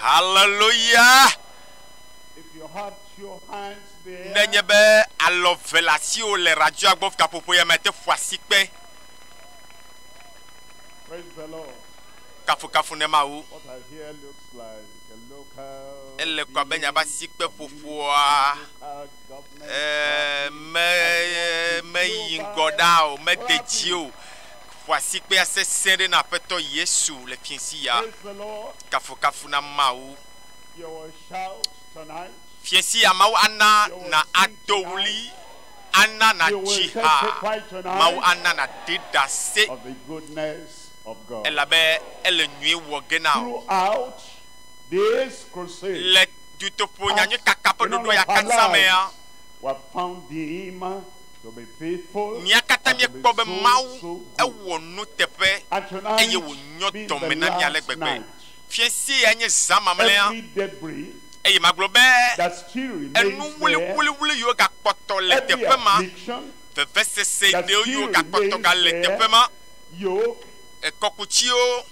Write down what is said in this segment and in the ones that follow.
Hallelujah. If you have two hands there, Nenye be alɔ ve le asiwò le radioa gbɔ gaƒoƒo ya me te ƒo asikpe. praise the Lord. Kafukafu ne Mawu. What I hear looks like a local Ele kɔ abe nye abe asikpe ƒoƒoa local government. eh, me meyi ŋgɔ ɖa o, mede dzi o. Ƒo asikpea sesẽ ɖe na Aƒetɔ Yesu le fiẽsi ya. Praise the Lord. Kafukafu na Mawu. You will shout tonight. Fiẽsi ya Mawu ana na ado ɣli, ana na You will tsi ha. testify Mawu tonight ana na ɖe ɖase of the goodness of God. elabe ele nyui wɔ ge na wò. Throughout this crusade, Le dutoƒo nyanyui kaka ƒe in all ɖoɖo ya of our katã mea, lives, we have found Him to be faithful. mía katã and to be míekpɔ be so, Mawu so good. ewɔ nuteƒe And tonight, eye wònyɔ being dɔme the na mí ale last gbegbe. night, Fiẽsi ya nye zã mamlɛa every debris eye magblɔ be that still enu remains there, wuliwuliwuli yiwo gakpɔtɔ le every teƒe ma, affliction, vevesese that ɖewo still yiwo gakpɔtɔ remains gale there, teƒe ma, yoke, ekɔkutsiwo,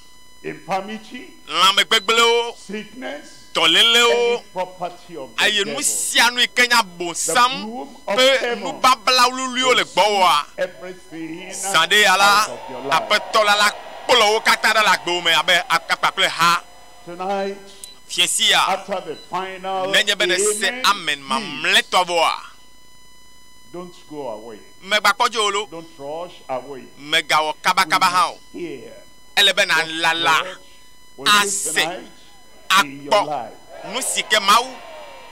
infirmity, lãmegbegblẽwo, sickness, dɔlélewo, any property of the eye nu devil, sia nu yi ke nye abosam The broom of ƒe heaven nubabla wuliwuliwo le gbɔwòa, everything zã ɖe ya la, out of your life. aƒetɔ la la kplɔ wo katã ɖe le agbewo me abe akpa kple ha. Tonight, Fiẽsi ya, after the final nenye be nese amen, amen please mamlɛtɔ vɔa, don't go away. megbakpɔ dzo o lo, Don't rush away. megawɔ We kabakaba hã o. must hear Ele be what nàlala God will do ase tonight in your akpɔ life. nu si ke Mawu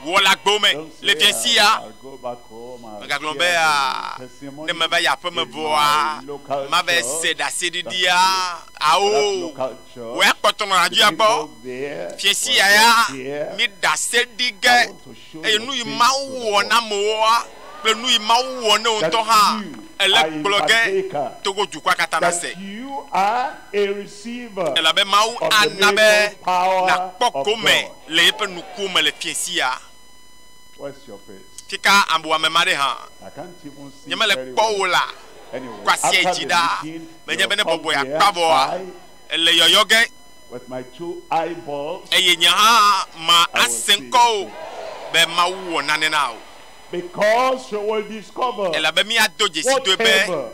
wɔ le agbewo me Don't le say, fiẽsi ya. I'll go back home. I'll Megagblɔ hear be "Ah, the testimony ne meva yi aƒeme in vɔa, my local mava church. se ɖaseɖiɖia That awo. local church, Wò ya kpɔtɔ nɔ the radioa gbɔ. people there Fiẽsi will ya ya just hear. mi ɖase ɖi I ge want to show eye your nu yi face Mawu to the wɔ world. na amewoa kple nu yi Mawu wɔ ne wo That ŋutɔ hã you ele are a gblɔ ge partaker, togo dukɔa katã na se. that you are a receiver Elabe Mawu of the ana be miracle power nakpɔ of gome God. le eƒe nukuwo me le fiẽsi ya. Where's your face? Fika amewo ma ɖe hã I can't even see nye mele very kpɔ well. wo la Anyway, kɔ asia after dzi the ɖaa. meeting, Menye you'll be ne come bɔbɔe here, akpa vɔa I, ele yɔyɔ ge with my two eyeballs, eye nye hã ma I will ase see ŋkɔ your o face. be Mawu wɔ nane na o. Because you will discover Elabe míado dzesi doe be whatever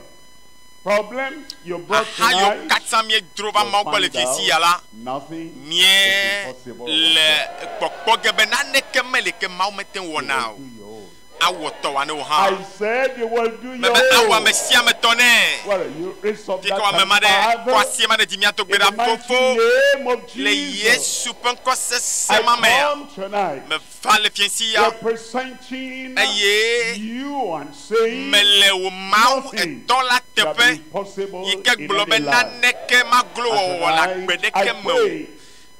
problem you brought aha yiwo tonight, katã míedro va you'll Mawu gbɔ le find fiẽsi out ya la nothing mie is impossible with le God. kpɔkpɔ ge be naneke meli ke Mawu mete ŋu You wɔna will o. do your own. Awɔ tɔ wɔ ne wo hã. I said you will do your Mebe awɔ own. ame sia ame tɔ nɛ. Well, you raise up Fika that wɔ ame hand, ma ɖe kɔ Father, asie ma ɖe dzi míado gbe in the ɖa mighty fofo name of le Jesus. Yesu ƒe ŋkɔ sesẽ I ma mea. come tonight Meva le fiẽsi ya representing eye you and saying mele wò Mawu nothing etɔ la shall be teƒe impossible yi ke in gblɔ be any life. naneke maglo And wɔwɔ le agbe tonight, I ɖeke me o. pray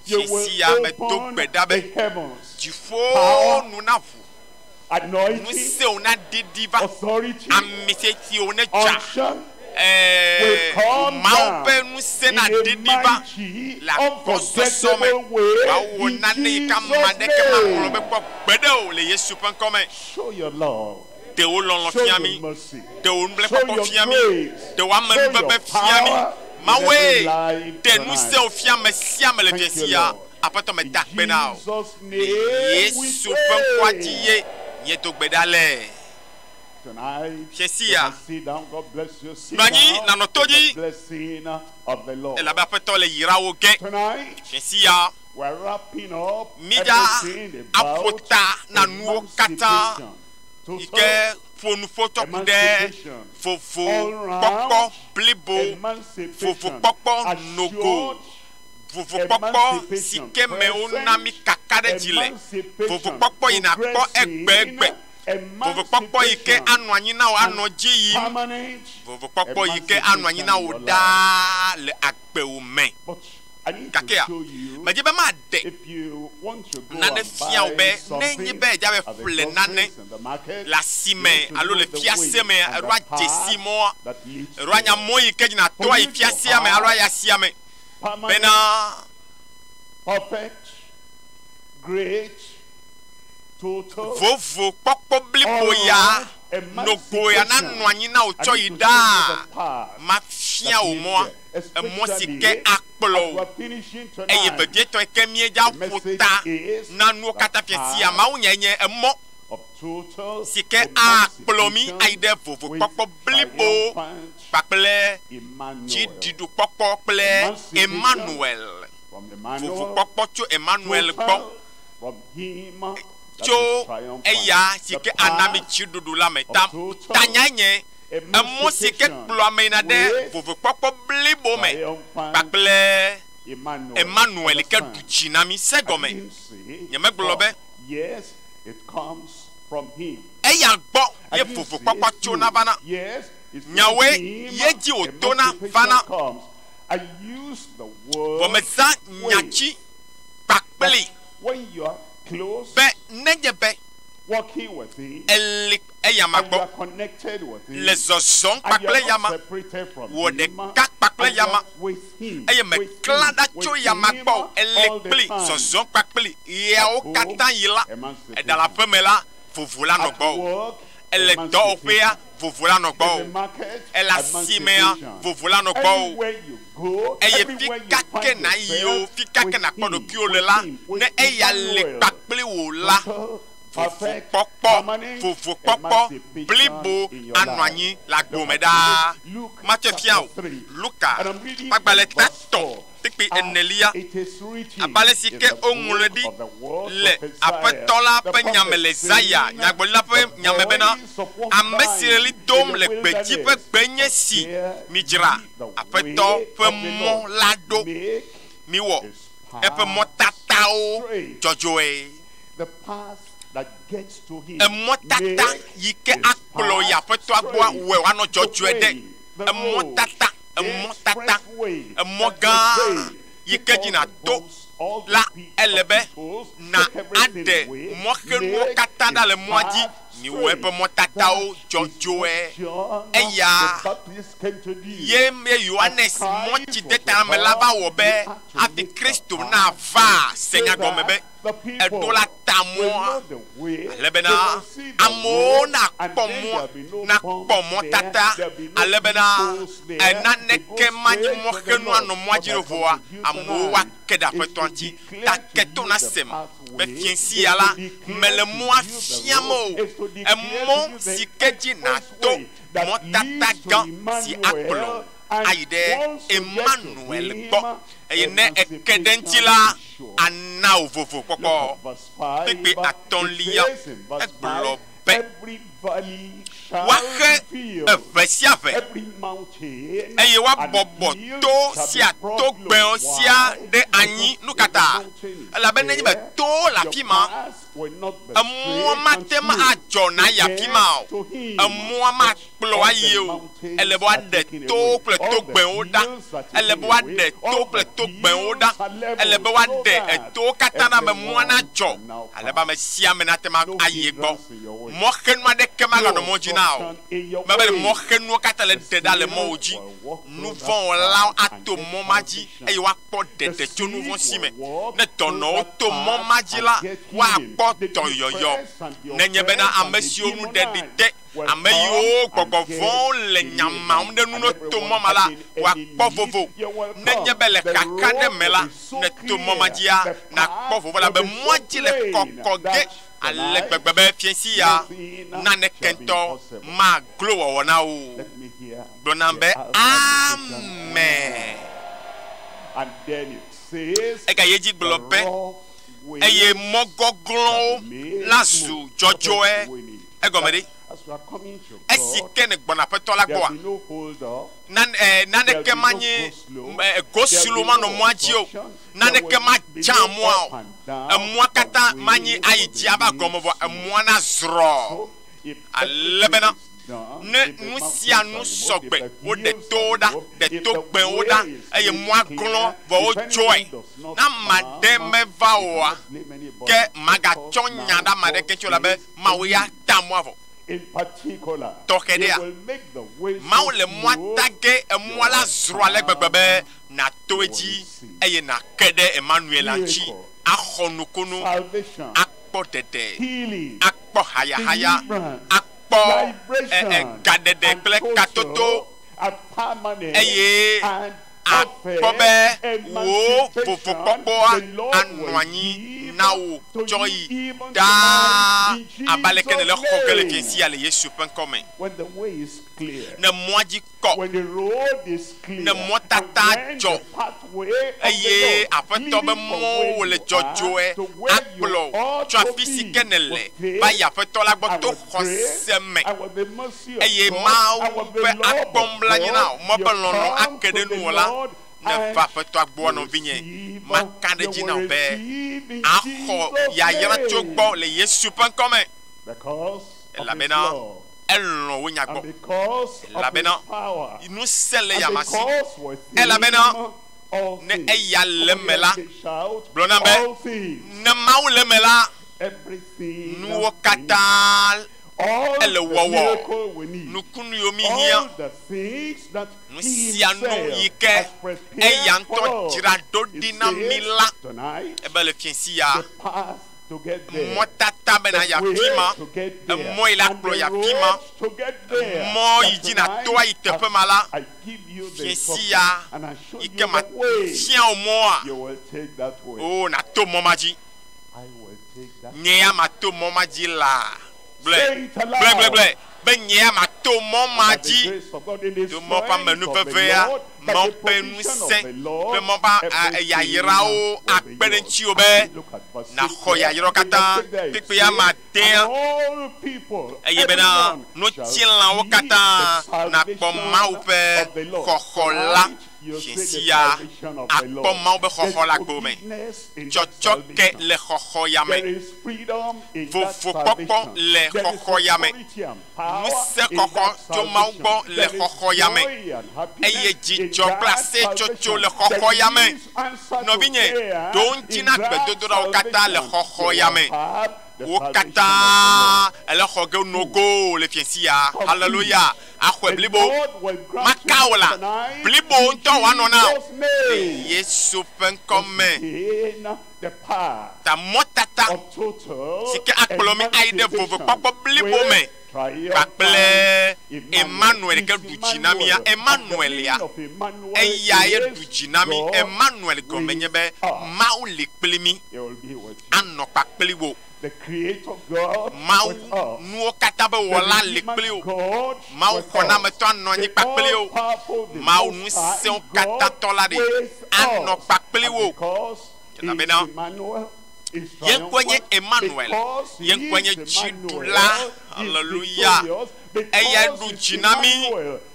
you Fiẽsi will ya medo open gbe ɖa the be heavens, dziƒo nu na ʋu, anointing, ŋusẽwo na ɖiɖi va, authority, ami sesiwo ne dza. unction Ɛɛ, will come Mawu down ƒe ŋusẽ in na a ɖiɖi va mighty, le agbɔsɔsɔ me. unforgettable way Wòawɔ in nane yi ke ame Jesus' aɖeke maŋlɔ be name. kpɔ gbeɖe o le Yesu ƒe ŋkɔ me. Show your love, Ɖe wò lɔlɔ̃ show fia your mí, mercy, ɖe wò show nublanuikpɔkpɔ your fia mí, grace, ɖe wò show amenuveve your fia mí. power in Mawue every life ɖe tonight. ŋusẽwo fia ame sia ame le Thank you, fiẽsi ya. Lord. Aƒetɔ In meda akpe na wò. Jesus' Le name we Yesu ƒe ŋkɔa dzi pray. ye míedo gbe ɖa le. Tonight, Fiẽsi you ya. can sit down. God bless you. Sit Nɔ anyi, down nànɔ to with the dzi. blessing of the Lord. Elabe Aƒetɔ le yra wo ge. Tonight, Fiẽsi ya we're wrapping up mídza everything aƒo about ta na nuwo katã emancipation. yi Total ke ƒo nuƒo tsɔ ku ɖe emancipation. vovo All kpɔkpɔ round blibo, vovo emancipation. kpɔkpɔ nogo, Assured vovo kpɔkpɔ si emancipation. ke me wona mí Present kaka ɖe dzi le, vovo emancipation. kpɔkpɔ yi nàkpɔ Progressing egbegbe, vovo kpɔkpɔ yi ke emancipation. anɔ anyi na wò And anɔ dzi yim, permanent vovo kpɔkpɔ yi ke anɔ anyi emancipation na in wò your life. ɖaa le agbewo me. But I need to Gakea, show you medzi be maɖe if you want to go nane and fia wò buy be ne nye something be edza be at the ƒle nane groceries in the market, le asi you me need to alo know le the fiase way me and alo the adze si path mɔa that leads alo anya there. mɔ yi ke dzi nàto For ayi you to fiasea me alo have ayi asia me permanent, bena perfect, great, total, vovo kpɔkpɔ blibo ya all-round nogo ya emancipation. nanɔ anyi na wò I tsɔ need yi to show you ɖaa the path mafia that wò leads mɔa there, emɔ si ke especially akplɔ akplɔ As we wò are finishing eye tonight, vevietɔ yi ke míedza the ƒo message ta is na nuwo the katã fia sia path mawu nyae nye emɔ of total si ke akplɔ mí ayi emancipation ɖe with vovokpɔkpɔ blibo triumphant kpakple Emmanuel. dziɖuɖukpɔkpɔ kple Emancipation Emmanuel From Emmanuel, vovokpɔkpɔ tso Emmanuel gbɔ total from him that tso is triumphant. eya si The ke ana mi path dziɖuɖu la me ta of total tanyae nye emɔ si ke emancipation kplɔ ame yina ɖe with vovokpɔkpɔ blibo me triumphant kpakple Emmanuel. Emmanuel ke Understand? ɖu dzi na mi se I gɔme didn't say Nyemegblɔ be from. Yes, it comes from him. eya gbɔ I ye didn't say vovokpɔkpɔ through. tsona vana Yes, it's through Nyawoe him ye dzi wòtona emancipation vana. comes. I use the word vɔmeza way. nyatsi kpakpli That when you are close, be nenye be walking with him, eli eyama and you gbɔ are connected with him, le zɔzɔm and you kpakple are not yama separated from wò him, ɖeka kpakple and you are yama with him, eye with meklã him, ɖa tso with yama him gbɔ o ele all the kpli time. zɔzɔm kpakpli ɣeawo At home, katã yi la emancipation. eɖa le aƒeme la vovo la nɔ At gbɔ o work, ele dɔwɔƒea emancipation. vovo la nɔ gbɔ In o the market, ele asimea emancipation. vovo la nɔ gbɔ o Everywhere you go, eye everywhere you fika ke find na yi o yourself, fika ke with nakpɔ him, ɖokuiwò le with la him, with ne eya le Emmanuel. kpakpli wò la Total, perfect, vovokpɔkpɔ permanent vovokpɔkpɔ emancipation blibo in your anɔ life. anyi le Look agbome at ɖaa Luke matsɔ fia o chapter 3. Luka And I'm reading agbalẽ from verse tatɔ 4. kpukpui As enelia it is written abe ale si in ke the woŋlɔe book ɖi of the word le of Isaiah, aƒetɔ la the ƒe nyame le prophet Zaya saying, nyagblɔɖila ƒe the nyame bena voice of one ame si le crying ɣli dom in le the gbedzi ƒe wilderness, gbe nye si prepare midzra ye the aƒetɔ way ƒe of the mɔ Lord. la ɖo Make miwɔ his eƒe path mɔtatawo straight. dzɔdzɔe The path that gets to him. emɔtata Make yi ke his akplɔ yi path aƒetɔa gbɔa straight. wɔe wòanɔ The dzɔdzɔe ɖe way, the road, emɔtata the emɔtata expressway emɔ that gã will say, yi take ke dzi all the nàto bumps, all the la pit- ele be obstacles, na take everything aɖe away, mɔxenuwo make katã ɖa le his mɔa dzi path miwɔ straight. eƒe mɔtatawo That is dzɔdzɔe what John Eya the Baptist came to do. ye ye Yohanes mɔtsidetame la va wɔ be hafi Kristo nava se nya gɔme be eɖo la ta mɔa ale bena amewo nakpɔ mɔ nakpɔ mɔtata ale bena enaneke manyi mɔxenu anɔ mɔa dzi ɖo vɔa amewo woake ɖe aƒetɔa ŋuti ta keto na sem be fiẽsi ya la mele mɔa fiam o emɔ si ke dzi nàto mɔtata gã si akplɔ wò ayi ɖe Emmanuel gbɔ eye ne eke ɖe ŋuti la ana wò vovo kpɔkpɔ Kpukpui atɔ̃lia, egblɔ be, woaxe eve sia eve eye woabɔbɔ to sia to gbɛwo sia ɖe anyi nu ka ta elabe nenye be towo le afi ma emɔa mate ŋu adzɔ na yi afi ma o emɔa makplɔ ayi o ele be woaɖe towo kple togbɛwo ɖa ele be woaɖe to kple togbɛwo ɖa ele be woaɖe etowo katã ɖa be mɔa nadzɔ ale be ame sia ame nate ŋu ayi gbɔ mɔxenu aɖeke maganɔ mɔ dzi na o mebe ɖe mɔxenuwo katã le ɖe ɖa le mɔwo dzi nuvɔ̃wɔlawo ato mɔ ma dzi eye woakpɔ ɖeɖe tso nuvɔ̃ si me ne dɔnɔwo to mɔ ma dzi la woakpɔ dɔyɔyɔ nenye bena ame siwo nu ɖeɖi te ame yiwo gbɔgbɔ vɔ̃wo le nyamam ɖe nu ne to mɔ ma la woakpɔ vovo nenye be le kaka ɖe me la ne to mɔ ma dzia nakpɔ vovo la be mɔa dzi le kɔkɔ ge ale gbegbe be fiẽsi ya naneke ŋutɔ maglo wɔwɔ na wo gblɔ nam be amen Ega ye dzi gblɔ be eye mɔ gɔglɔ̃wo la zu dzɔdzɔe egɔme ɖe esi ke ne gbɔna aƒetɔ la gbɔa naneke manyi goslo manɔ mɔa dzi o naneke madza mɔa o emɔa katã manyi ayi dzi ava gɔme vɔ emɔa na zrɔ ale bena ne nu sia nu sɔgbe woɖe towo ɖa ɖe to gbɛwo ɖa eye mɔa glɔ̃ vɔ wodzɔe ne ame aɖe meva oa ke magatsɔ nya ɖe ame aɖeke tso la be Mawu ya ta mɔa vɔ tɔxɛ ɖea Mawu le mɔa ta ge emɔa la zrɔ ale gbegbe be nàto edzi eye nàke ɖe Emmanuel ŋuti axɔ nukunu akpɔ ɖeɖe akpɔ hayahaya akpɔ gaɖeɖe kple katoto eye Akpɔ be wò vovokpɔkpɔa anɔ anyi na wò tsɔ yi ɖaa abe aleke nèle xɔ ge le fiasia le Yesu ƒe ŋkɔ me. Ne mɔa dzi kɔ, ne mɔtata dzɔ eye Aƒetɔ be mɔwo le dzɔdzɔe akplɔ wò tso afi si ke nèle va yi Aƒetɔ la gbɔ to xɔse me eye Mawu ƒe akpɔnublanyi na wò, Mawu ƒe lɔlɔ̃ ake ɖe nuwò la, neva Aƒetɔa gbɔa nɔvinye, maka ɖe edzi na wò be àxɔ yayra tso egbɔ le Yesu ƒe ŋkɔ me. Elabena elɔ̃ wò nya gbɔ. Elabena ŋusẽ le eyama si. Elabena ne eya le eme la, gblɔ nam be, ne Mawu le eme la, nuwo katã ele wɔwɔ. Nukunu yiwo míhiã, nu sia nu yi ke eya ŋutɔ dzra ɖo ɖi na mí la, ebe le fiẽsi ya, mɔtata be nàyi afi ma, emɔ yi la kplɔ yi afi ma, mɔ yi dzi nàto ayi teƒe ma la, fiẽsi ya yi ke mafia wò mɔa, oo, nàto mɔ ma dzi. Nye ya mato mɔ ma dzi laa. Gblɔe, gblɔe, gblɔe, gblɔe be nye ya mato mɔ ma dzi. To Mawu ƒe amenuvevea, Mawu ƒe ŋusẽ kple Mawu ƒe yayrawo akpe ɖe ŋutiwò be nàxɔ yayrawo katã kpekpea ma dea eye bena ŋutilãwo katã nakpɔ Mawu ƒe xɔxɔ la. Fiẽsia akpɔ Mawu ƒe xɔxɔ le agbo me. Tsɔtsɔke le xɔxɔ ya me. Vovokpɔkpɔ le xɔxɔ ya me. Ŋusẽ xɔxɔ tso Mawu gbɔ le xɔxɔ ya me. Eye dzidzɔ kple aseyetsotso le xɔxɔ ya me. Nɔvinye, ɖo ŋuti na gbedodoɖawo katã le xɔxɔ ya me. Wo katã ele xɔ ge nogo le fiẽsi ya. Haleluya! Axɔe blibo. Maka wò la, blibo ŋutɔ wòanɔ na wò le Yesu ƒe ŋkɔ me. Ta mɔtata si ke akplɔ mí ayi ɖe vovokpɔkpɔ blibo me kpakple Emmanuel ke ɖu dzi na mía. Emmanuel ya, eyae ɖu dzi na mí. Emmanuel gɔme nye be Mawu li kpli mí, anɔ kpakpli wò. Mawu, nuwo katã ƒe Wɔla li kpli wò. Mawu xɔnametɔ anɔ anyi kpakpli wò. Mawu ŋusẽwo katã tɔ la ɖe anɔ kpakpli wò. Elabena ye ŋkɔe nye Emmanuel, ye ŋkɔe nye dziɖula. Haleluya! Eyae ɖu dzi na mí.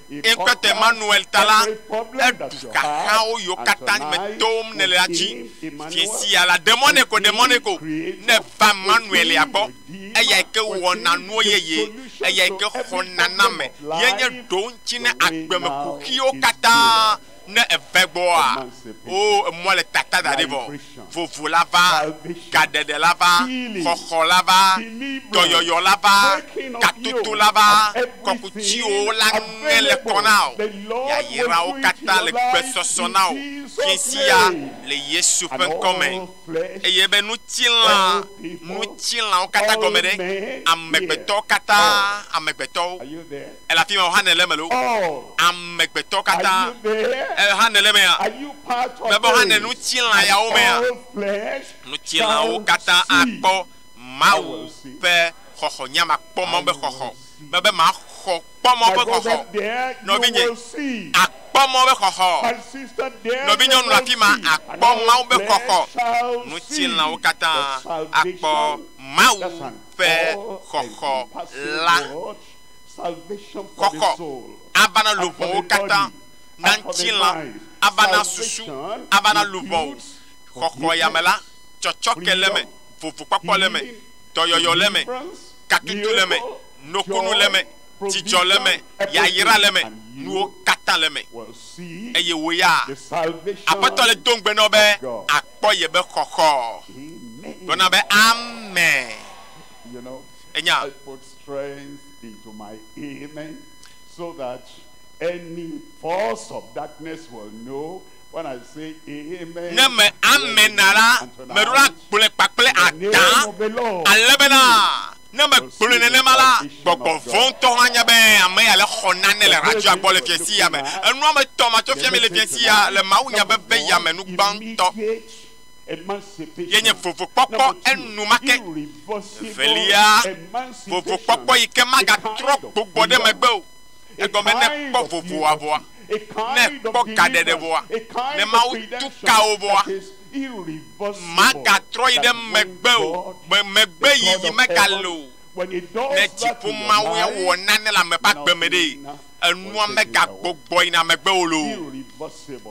Ye ŋkɔe te Emmanuel ta la, eɖu xaxawo yiwo katã me tom nèle la dzi. Fiẽsia la, ɖe mɔ nɛ ko, ɖe mɔ nɛ ko, ne va Emmanuel ya gbɔ. Eyae ke wɔna nuwo yeye, eyae ke xɔna na ame. Ye nye ɖoŋtsi na agbemekuxiwo katã. Ne eve gbɔa, oo, emɔa le tata da ɖi vɔ. Vovo la va, gaɖeɖe la va, xɔxɔ la va, dɔyɔyɔ la va, katoto la va, kɔkutsiwo la ŋe le kɔ na wò, yayrawo katã le gbesɔsɔ na wò fiẽsia le Yesu ƒe ŋkɔ me. Eye be ŋutilã, ŋutilãwo katã gɔme ɖe? Amegbetɔwo katã, amegbetɔwo. Ele afi ma o, hã nèle eme loo. Amegbetɔwo katã, hã nèle emea? Mebe hã nè ŋutilã yawo mea? Ŋutilãwo katã akpɔ Mawu ƒe xɔxɔ. Nye makpɔ Mawu ƒe xɔxɔ. Mebe maxɔ kpɔ Mawu ƒe xɔxɔ. Nɔvinye, akpɔ Mawu ƒe xɔxɔ. Nɔvinyɔnu le afi ma, akpɔ Mawu ƒe xɔxɔ. Ŋutilãwo katã akpɔ Mawu ƒe xɔxɔ la. Xɔxɔ ava na luʋɔwo katã, na ŋutilã, ava na susu, ava na luʋɔwo. Xɔxɔ ya me la, tsɔtsɔke le eme, vovokpɔkpɔ le eme, dɔyɔyɔ le eme, katutu le eme, nokunu le eme, dzidzɔ le eme, yayra le eme, nuwo katã le eme. Eye wò ya, Aƒetɔ le do ŋugbe na wò be àkpɔ yebe xɔxɔ. Gblɔ na be, Amen. Ènya? Into my amen, so that any force of darkness will know when I say amen. Ne me amen na la, meɖo la gblɔe kpakple adã, ale bena ne megblɔe nenema la, gbɔgbɔ vɔ̃ ŋutɔ hã anya be ame ya le Ale xɔ nane le radioa gbɔ le fiasi ya me. Enua me tɔ matsɔ fia mi le fiasi ya le mawunya bebe ya me nu gbãtɔ. Ye nye vovokpɔkpɔ enumake. Evelia, vovokpɔkpɔ yi ke magatrɔ gbugbɔ ɖe megbe o. Egɔme ne kpɔ vovoa vɔa, ne kpɔ gaɖeɖe vɔa, ne Mawu tu ka wo vɔa, magatrɔ yi ɖe megbe o. Megbe yiyi megale o. Ne dziƒo Mawu ya wɔ nane le ame ƒe agbe me ɖe, enua megagbugbɔ yina megbe o loo.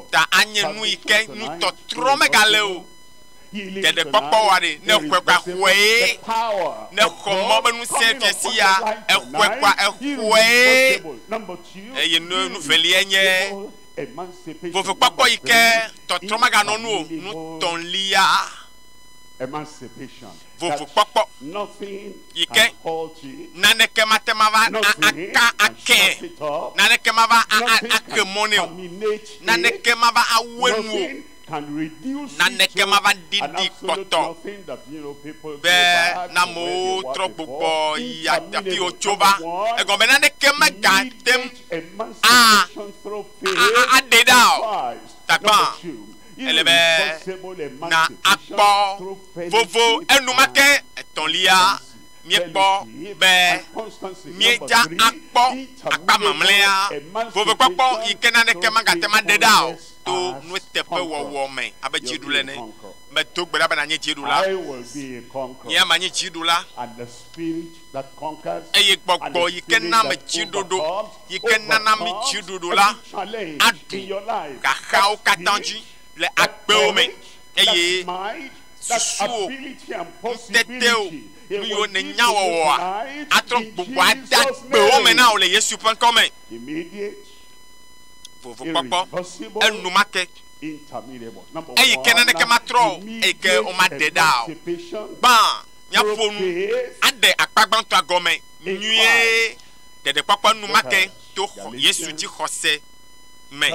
Ta anye nu yi ke nutɔtrɔ megale o. Ɖeɖekpɔkpɔ wa ɖe, ne xɔe kɔa xɔe, ne xɔ mɔ be ŋusẽ fiasi ya, exɔe kɔa exɔe. Eye nu velia nye vovokpɔkpɔ yi ke tɔtrɔ maganɔ nu o. Nutɔ̃lia, vovokpɔkpɔ yi ke naneke mate ma va aka ake, naneke ma va ake mɔ nɛ o, naneke ma va awu enu o, naneke ma va ɖiɖi kpɔtɔ be ne amewo trɔ gbugbɔ yi afi wotso va. Egɔme naneke megate ŋu aɖe ɖa o. Tagbã ele be na akpɔ vovo enumake. Etɔ̃lia, míekpɔ be míedza akpɔ akpa mamlɛa vovokpɔkpɔ yi ke naneke magate ŋu aɖe ɖa o to nuteƒewɔwɔ me abe dziɖula ene. Medo gbe ɖa be nànye dziɖula. Nye hã manye dziɖula. Eye gbɔgbɔ yi ke na ame dziɖuɖu, yi ke nana mí dziɖuɖu la, aɖu xaxawo katã dzi le agbewo me. Eye susuwò, ŋutetewo, nu yiwo nènya wɔwɔa, atrɔ gbugbɔ ade agbewo me na wò le Yesu ƒe ŋkɔ me. Vovokpɔkpɔ enumake, eyi ke naneke matrɔ o, eyi ke womaɖe ɖa o. Gbã, míaƒo nu aɖe akpa gbãtɔa gɔme nyuie. Ɖeɖekpɔkpɔ enumake to Yesu dzixɔse me.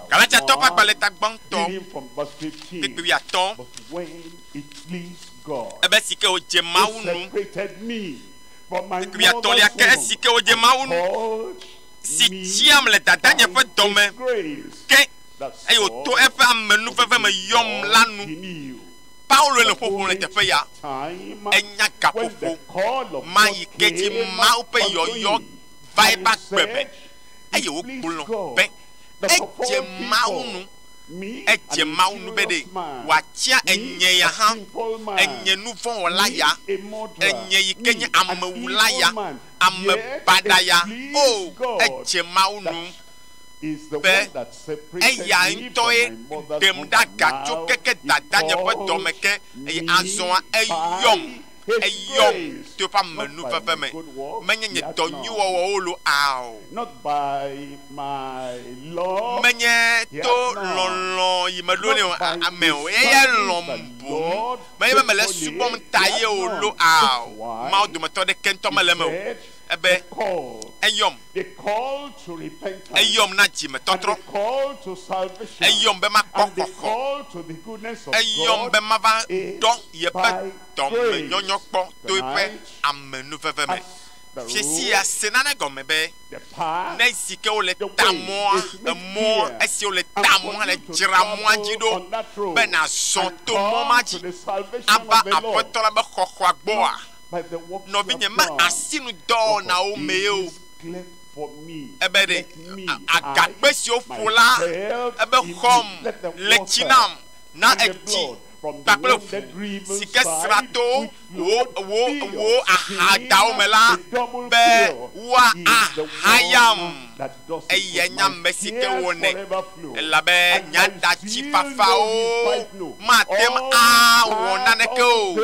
Galatiatɔwo ƒe agbalẽ ta gbãtɔ, kpukpui wuiatɔ̃, ebe esi ke wòdze Mawu nu, kpukpui wuiatɔ̃lia ke, esi ke wòdze Mawu nu, si tsiam le dadanye ƒe dɔme ke, eye wòto eƒe amenuveve me yɔm la nu. Paulo le ƒoƒom le teƒe ya. Enya gaƒoƒo ma yi ke dzi Mawu ƒe yɔyɔ va eƒe agbe me, eye wògblɔ be, Edze Mawu nu, edze Mawu nu be ɖe wòatia enye ya hã, enye nuvɔ̃wɔla ya, enye yi ke nye amewula ya, ame baɖa ya. O, edze Mawu nu be eya ŋutɔe ɖem ɖe aga tso keke dadanye ƒe dɔme ke, eye azɔa eyɔm, eyɔm to eƒe amenuveve me. Menye nye dɔ nyuiwɔwɔwo loo ao. Menye to lɔlɔ̃ yi meɖo nɛ o ame o, eyae lɔ̃m boŋ. Menye be mele esubɔm ta ye o loo ao. Mawu dometɔ ɖeke ŋutɔ mele eme o. Ebe eyɔm, eyɔm na dzimetɔtrɔ, eyɔm be makpɔ xɔxɔ, eyɔm be mava ɖɔ yeƒe dɔmenyɔnyɔ kpɔ to eƒe amenuveve me. Fiesi ya se nane gɔme be ne esi ke wole ta mɔa, emɔ, esi wole ta mɔa le dzra mɔa dzi ɖo be nàzɔ to mɔ ma dzi ava Aƒetɔ la be xɔxɔa gbɔa, nɔvinye, me asinudɔwɔnawo mee o. Ebe ɖe agakpe si woƒo la, ebe xɔm le tsi nam, na etsi kpakple ʋu si ke sra to wò, wò, wò ahadawo me la, be woahayam. Eyae nye ame si ke wɔnɛ, elabe nye aɖatsi fafawo mate ŋu awɔ naneke o.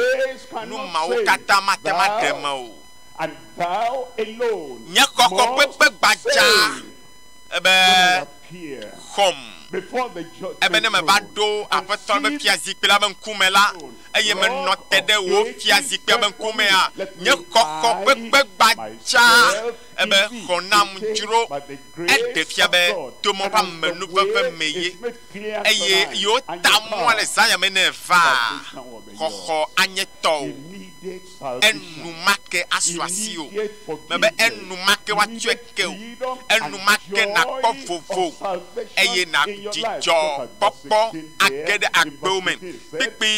Nu mawo katã mate ŋu aɖe eme o. Nye xɔxɔ kpekpe gbadza ebe xɔm. Ebe ne meva ɖo Aƒetɔ la ƒe fiazikpui la ƒe ŋkume la, eye menɔ te ɖe wò fiazikpuia ƒe ŋkumea, nye xɔxɔ kpekpe gbadza ebe xɔ nam dzro. Eɖe fia be to mɔ ƒe amenuveve me ye, eye yewo ta mɔa le zã ya me ne evaa, xɔxɔ anye tɔwò. Enumake asu asi o. Mebe enumake woatsɔe ke o. Enumake nakpɔ vovo eye na dzidzɔ kpɔkpɔ age ɖe agbewo me. Kpikpi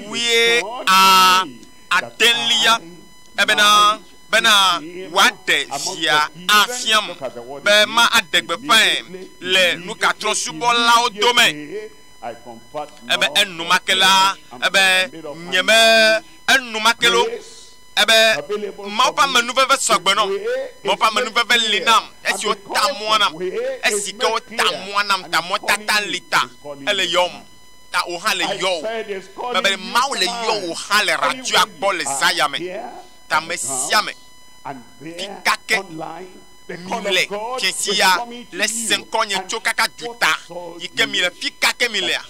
wuie a adelia ebena bena wòaɖe via afiam be ma aɖe gbeƒãe le nukatrɔsubɔlawo dome. Ebe enumake la ebe nye me enumake lo ebe Mawu ƒe amenuveve sɔgbe nɔm. Mawu ƒe amenuveve li nam esi wota mɔa nam. Esi ke wota mɔa nam ta mɔtata li ta ele yɔm. Ta wò hã le yɔ wò. Mebe Mawu le yɔ wò hã le radioa gbɔ le zã ya me. Ta ame sia ame fi ka ke mi le fiẽsi ya le se ŋkɔnye tso kaka duta yi ke mi le fi ka ke mi lea.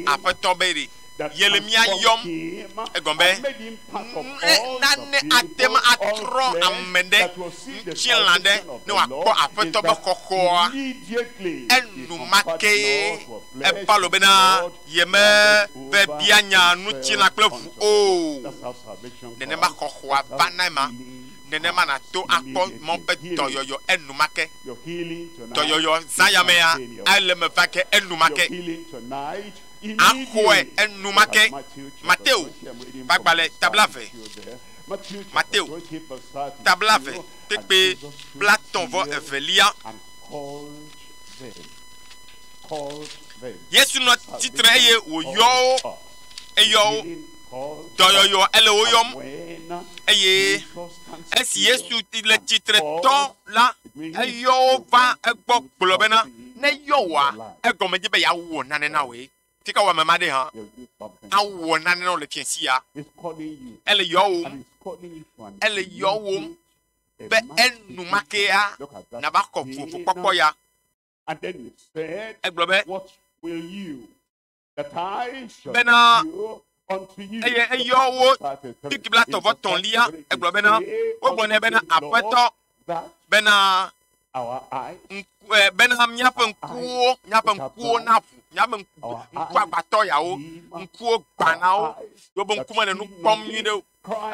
Aƒetɔ be ɖe ye le mía yɔm egɔme be ne nane ate ŋu atrɔ ame ɖe ŋutilã ɖe ne wòakpɔ aƒetɔ be xɔxɔa enumake eva lo bena yeme ve bia nya ŋutilã kple ʋu o. Nenema xɔxɔa va na ema. Nenema nàto akpɔ Mawu ƒe dɔyɔyɔ enumake. Dɔyɔyɔ zã ya mea ele me va ke enumake. Axɔe enumake. Mateo ƒe agbalẽ ta blaeve. Mateo ta blaeve kpekpe blatɔ̃ vɔ evelia. Yesu nɔ tsitre eye wòyɔ wo. Eyɔ wo. Dɔyɔyɔ ele wo yɔm eye esi Yesu le tsitre tɔ la, eyɔ wo va egbɔ gblɔ bena, ne yɔ wòa, egɔme dzi be yeawɔ nane na wòe. Fi ka wɔ ame ma ɖe hã awɔ nane na wò le fiẽsi ya. Ele yɔwòm, ele yɔwòm be enumakea nava xɔ vovokpɔkpɔ ya. Egblɔ be, bena eye eyɔ wo kpikpi blatɔ̃ vɔ tɔ̃lia egblɔ bena wogblɔ nɛ bena aƒetɔ bena ŋku ɛ bena míaƒe ŋkuwo míaƒe ŋkuwo naʋu míaƒe ŋku agbatɔ yawo ŋkuwo gbã na wo yewobe ŋkume le nu kpɔm nyui ɖe o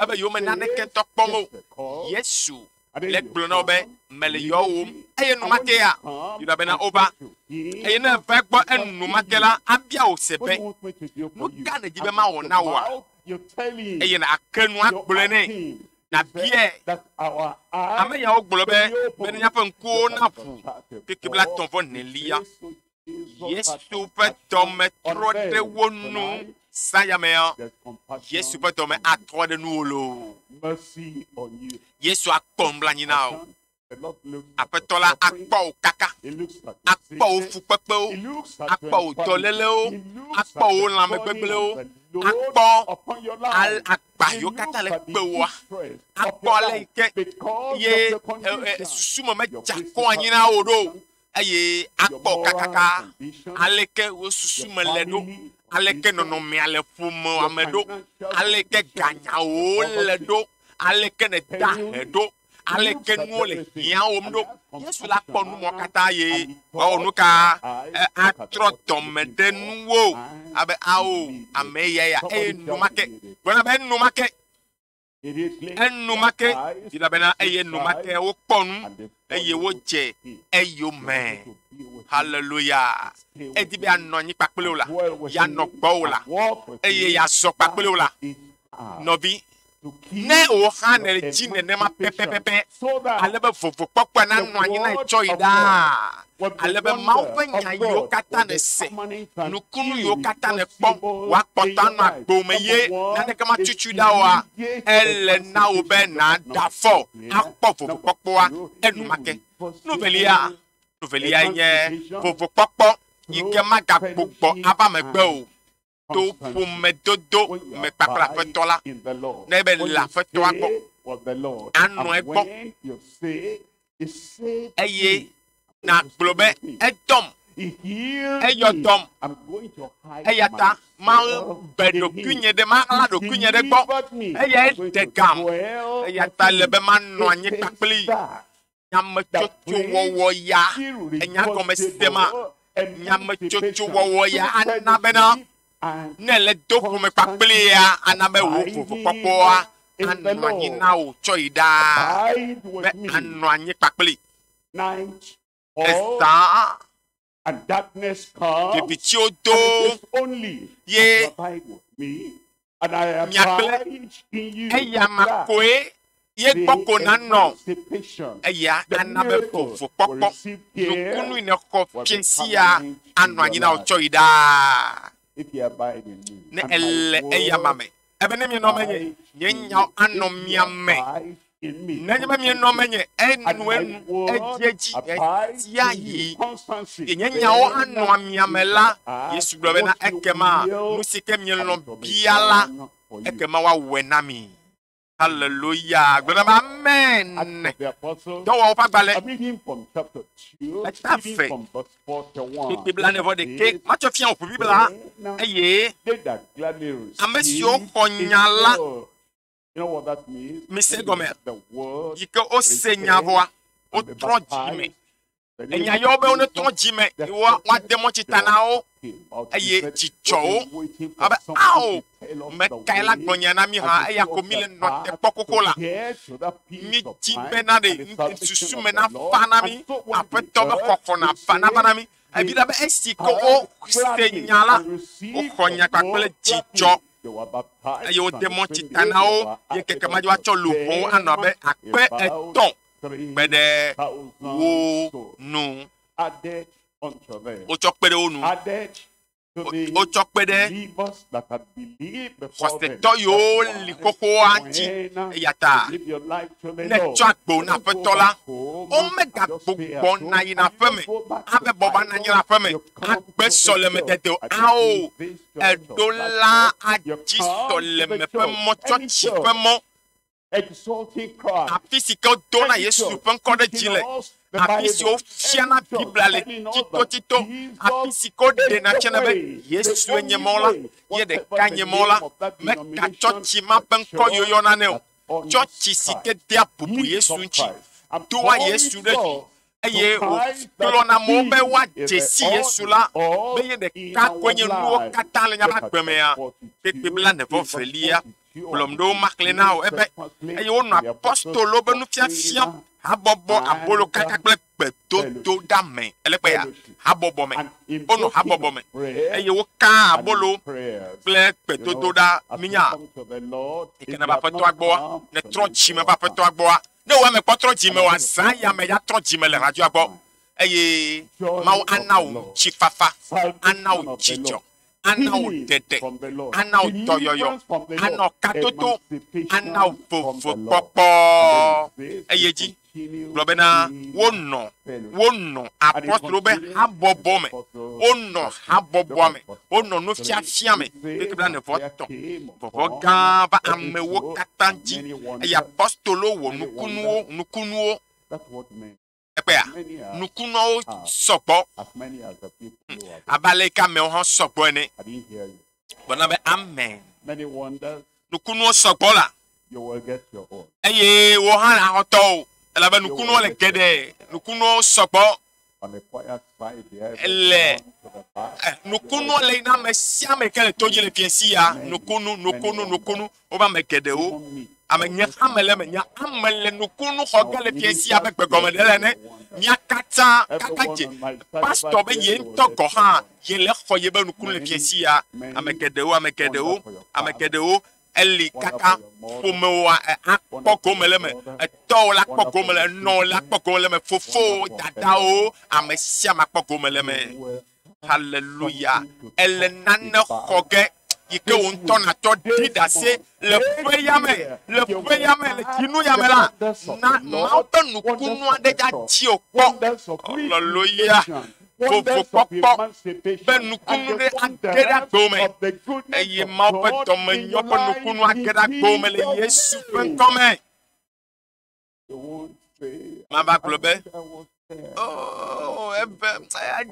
ebe yewo me naneke ŋutɔ kpɔm o. Yesu le gblɔ na wo be mele yɔwòm eye enumake ya Yuda bena wova eye ne eva egbɔ enumake la abia wò se be nu ka nèdi be mawɔ na wòa eye nàke nu agblɔe nɛ nàbiae. Ame yawo gblɔ be bene míaƒe ŋkuwo naʋu keke blatɔ̃ vɔ nelia. Yesu ƒe dɔme trɔ ɖe wo nu zã ya mea. Yesu ƒe dɔme atrɔ ɖe nuwò loo. Yesu akpɔ nublanui na wò. Aƒetɔ la akpɔ wò kaka, akpɔ wò fukpekpewo, akpɔ wò dɔlélewo, akpɔ wò lãmegbegblẽwo, akpɔ agba yiwo katã le kpewoa, akpɔ ale yi ke ye susu me medze akɔ anyi na wò ɖo o. Eye akpɔ kakaka aleke wò susu me le ɖo, aleke nɔnɔmea le ƒomea me ɖo, aleke ganyawo le ɖo, aleke nèda he ɖo, aleke nuwo le hiãwòm ɖo. Yesu la kpɔ nu mɔ katã ye wòawɔ nu ka atrɔ dɔme ɖe nuwò abe ao ame ya ya eye enumake gblɔna be enumake enumake elabena eye enumake wokpɔ nu eye wodze eyome. Hallelujah. Edi be yeanɔ anyi kpakple wò la, yeanɔ gbɔwò la, eye yeazɔ kpakple wò la. Nɔvi, ne wò hã nèle dzi nenema pɛpɛpɛpɛ, ale be vovokpɔkpɔa nanɔ anyi na etsɔ yi ɖaa, ale be Mawu ƒe nya yiwo katã nèse, nukunu yiwo katã nèkpɔ, wòakpɔtɔ anɔ agbo me ye naneke matutui ɖa oa, ele na wò be nàɖe afɔ akpɔ vovokpɔkpɔa enumake. Nu velia, nu velia nye vovokpɔkpɔ yi ke magagbugbɔ ava megbe o. To ƒomedodo me kpakple Aƒetɔ la, ne be le Aƒetɔa gbɔ, anɔ egbɔ, eye nàgblɔ be edɔm, eyɔ dɔm, eya ta mabe ɖokuinye ɖe, maɣla ɖokuinye ɖe gbɔ, eyae ɖe gam, eya ta ele be manɔ anyi kpakplii. Nyametsotsowɔwɔ ya, enya gɔme sema, nyametsotsowɔwɔ ya ana bena And Ne le do ƒome kpakplia ana be wò vovokpɔkpɔa anɔ anyi na wò tsɔ yi ɖaa. abide Be with me. anɔ anyi kpakpli. Night fall Ezã and darkness comes. ɖevitsiwo And do it is only ye as you abide with me, and I Mia kple abide in you. eya ma That koe ye the gbɔ ko nanɔ. emancipation, Eya the ana be miracle we vovokpɔkpɔ receive here nukunu yi ne xɔ will be fie sia permanent in anɔ your anyi na wò life. tsɔ yi ɖaa. If you abide in me, Ne and my ele eya ma word me. Ebe ne mienɔ menye, abide nye in nyawo you. anɔ If you mia me. abide in me, Nenye be mienɔ menye, and enu my enu word edziedzi abide esia in you, yi. constancy, Ye nye nyawo then anɔ mia me you la, shall Yesu ask gblɔ bena what you ekema will, nu si ke and mielɔ̃ it will be bia la, done for you. ekema woawɔe na mi. Hallelujah. Gblɔ na be amen. Acts of the Apostles, Dɔwɔwɔ ƒe agbalẽ I'm reading from chapter 2, Eta reading fe. from verse 41. kpekpe blaene vɔ ɖeke. This Matsɔ fia wò ƒo Biblia then eye they that gladly ame siwo received xɔ his nya la word. You know what that means? Mise When you gɔme. have The word yi ke wose nya vɔa, and be wotrɔ dzi me. baptized, the name Enya of yawo be wone Jesus trɔ dzi me, the woade mɔtsi ta na wo came out. eye He said, dzidzɔ "We've wo. been waiting for Abe something ao to tell us me the kae la way gblɔ nya na mi hã and to eya show ko us mi the le nɔ te path kpɔ koko to la. get to that peace Mi of dzi mind bena and ɖe the salvation susu of me the na Lord. fa na And mi, so when they aƒetɔ be heard, xɔxɔ na they fa na va na said, mi. Ebi they ɖa be esi ke heard wose gladly nya la, and received woxɔ the nya kpakple word dzidzɔ gladly. They were baptized eye wode and the mɔtsi same ta day na there wo were ye added keke ma dzi unto woatsɔ luʋɔwo anɔ abe them akpe about etɔ̃ kpe ɖe 3,000 wo souls. nu. Added unto them. Wotsɔ kpe ɖe wo nu. Added to the Wotsɔ kpe ɖe believers that had believed before them. xɔsetɔ yiwo That's li why xoxoa ŋuti. when Eya ta you give your life to the ne Lord, tsɔ agbo na don't go aƒetɔ la, back home and just stay at womegagbugbɔ home. na yina And you aƒe don't me go back to abe bɔbɔ na anyi le Bible. aƒe me You come agbe to the sɔleme church. dede o. I didn't Ao this church eɖo or that la church. You adzi come to sɔleme the ƒe church, mɔ, any tsɔtsi ƒe church, mɔ. exalting Christ. Afi si ke wodona Any Yesu church ƒe ŋkɔ ɖe dzi teaching le. us the Afi si Bible, wofiana any church Biblia le telling us that tsitotsito. Afi Jesus si ke woɖena is the fiana be way, the Yesue nye only mɔ la, way, ye whatever ɖeka the nye mɔ la. name of that Meka denomination, tsɔtsi ma the ƒe ŋkɔ church yoyɔna nɛ o. that honors Tsɔtsi si Christ. ke dea bubu Jesus Yesu ŋuti, Christ. And doa points Yesu ɖe dzi us to eye Christ that wòkplɔna amewo be he woadze is the si all Yesu in la all be ye in ɖeka koe our nye nuwo life. katã le míaƒe Look at agbe mea. verse Kpekpe 42, blaene vɔ in verse velia 42 gblɔm and ɖewo maxlẽ na wò 43, ebe translate eye wonɔ the apostles' apɔstolowo be nufiafia doctrine habɔbɔ and abolo kaka kple gbedodoɖa me. Ele kpe ya fellowship habɔbɔ me. and in Wonɔ breaking habɔbɔ of me bread eye wokaa and in abolo prayers. kple You know, gbedodoɖa as we minya. come to the Lord, Yi if ke you ne va have aƒetɔa not gbɔa, come, ne trɔ tonight dzime your va time. aƒetɔa gbɔa, ne wò ame kpɔ trɔ dzime And I oa, want to zã ya me ya trɔ dzime le radioa gbɔ mind. eye Joy Mawu of ana the wò Lord, ŋutifafa, ana salvation wò of the dzidzɔ, Lord, ana wò healing ɖeɖe, from the Lord, ana wò dɔyɔyɔ, deliverance from the ana Lord, wò katoto, ana wò emancipation from the Lord. vovokpɔkpɔ. And then it says, Eye he dzi continued gblɔ bena in wonɔ fellowship. wonɔ And he apɔstolowo be continued in habɔbɔ the me, apostles' wonɔ doctrine. habɔbɔa Look at me, verse wonɔ 43. nufiafia me. It says, Kpekpe blaene and vɔ there tɔ̃. came Vɔvɔ upon gã va every amewo soul katã and dzi many eye wonders, apɔstolowo wɔ many nukunuwo wonders. nukunuwo That's what many, ekpea many are, nukunuawo are, sɔgbɔ as many as the people who are there. abe ale yi ke amewo hã sɔgbɔ ene. I didn't hear you. Gblɔna be amen. Many wonders, Nukunuwo sɔgbɔ la you will get your own. eye wo hã le axɔtɔ o elabe You nukunuwo will le get your geɖe nukunuwo sɔgbɔ On the quiet side there, ele everyone to the back, ɛ you will nukunuwo get le yina ame sia ame ke le to dzi le fie si ya many, nukunu many nukunu wonders. nukunu wova ame geɖewo Even me, ame I nye will get ame my le eme own. nye ame le nukunu xɔ Our ge le fie si abe ministers gbegɔme here ɖe le ene will wonder. mía katã kaka Everyone dze on my side pastor over be there, ye you will ŋutɔ get gɔ your hã own. ye le xɔ ye be nukunu le fie Many, si ya ame many geɖewo ame geɖewo wonder for your ame father, geɖewo eli wonder kaka for your mother, ƒomewoa ɛ, akpɔ wonder for gome your le eme brother, etɔwo la kpɔ wonder gome for le your enɔwo la sister, kpɔ gome le eme fofowo wonder for dadawo everyone. ame sia ame akpɔ gome le eme You will have hallelujah something to ele talk nane xɔ about ge yi ke this wò ŋutɔ week, nàtsɔ ɖi this ɖase month, le this ƒe ya me year. le You ƒe will ya me le have dzinu ya the me la wonders of na the Mawu Lord, ƒe wonders nukunu of aɖe the dza cross, dzi wò kpɔ wonders of hallelujah repudiation, wonders of vovokpɔkpɔ be emancipation, and nukunu the ɖe age ɖe wonders agbewo me of the goodness eye of Mawu ƒe God in dɔmenyɔ your ƒe life nukunu age in ɖe agbewo me le Jesus' Yesu ƒe name. ŋkɔ me. You won't say, Mava I gblɔ be wish I was Oh, eve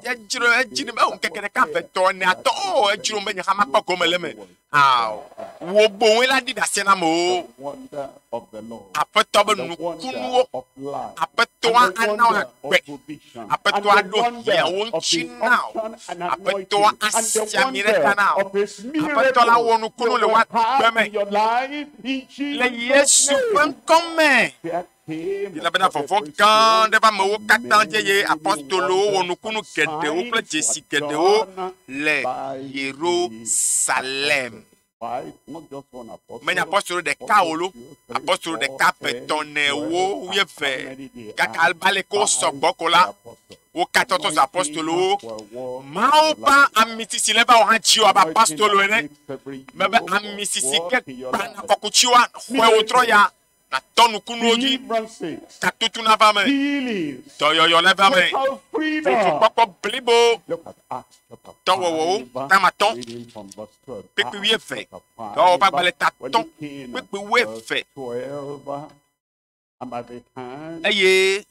edzro edzi ne be ŋkeke ɖeka eve tɔ ene atɔ o edzro be nye hã makpɔ gome le eme. Ao, wò boŋue la ɖi ɖase na amewo. The wonder of the Lord. Aƒetɔ be The wonder nukunuwo. of life. Aƒetɔa And the ana wo wonder agbe. of provision. Aƒetɔa And the ɖo wonder hiãwo of ŋuti his na wo. unction and Aƒetɔa anointing. And the asi ami ɖe wonder ta na wo. of his Aƒetɔ la wɔ miracles nukunu you le will wò agbe have me. in your life in Le Jesus' Yesu ƒe name. ŋkɔ me. There came Elabena upon vɔvɔ̃ every gã soul ɖe va amewo and katã dzi eye many apostolowo wɔ wonders nukunu and geɖewo kple signs dzesi were geɖewo done le by the Yerusalem. apostles. Five, not just one apostle, Menye apostolo ɖeka o lo, two, three, apostolo four, ɖeka ƒe 10, tɔ ne 12, wo and how wuieve. many they Gake are abe aleke wo by sɔgbɔ ko the la, apostles. wo katã tɔ zu apostolowo. Anointing will work in Mawu your ƒe life. amisisi le va wò hã dziwò abe Anointing apostolo that ene. makes every Mebe yoke of amisisi work ke in your gbana life. kɔkutsiwoa, xɔe wòtrɔ ya, natɔ nukunuwo dzi, Deliverances, tatutu nava me, healings, dɔyɔyɔ neva me, total freedom. vovokpɔkpɔ blibo. Look at Acts chapter Dɔwɔwɔwo, 5, tamatɔ, reading from verse 12. kpekpe Acts wuieve. chapter 5, Dɔwɔwɔ ƒe agbalẽ when tatɔ, he came at kpekpe wuieve. verse 12, and by the hand Eye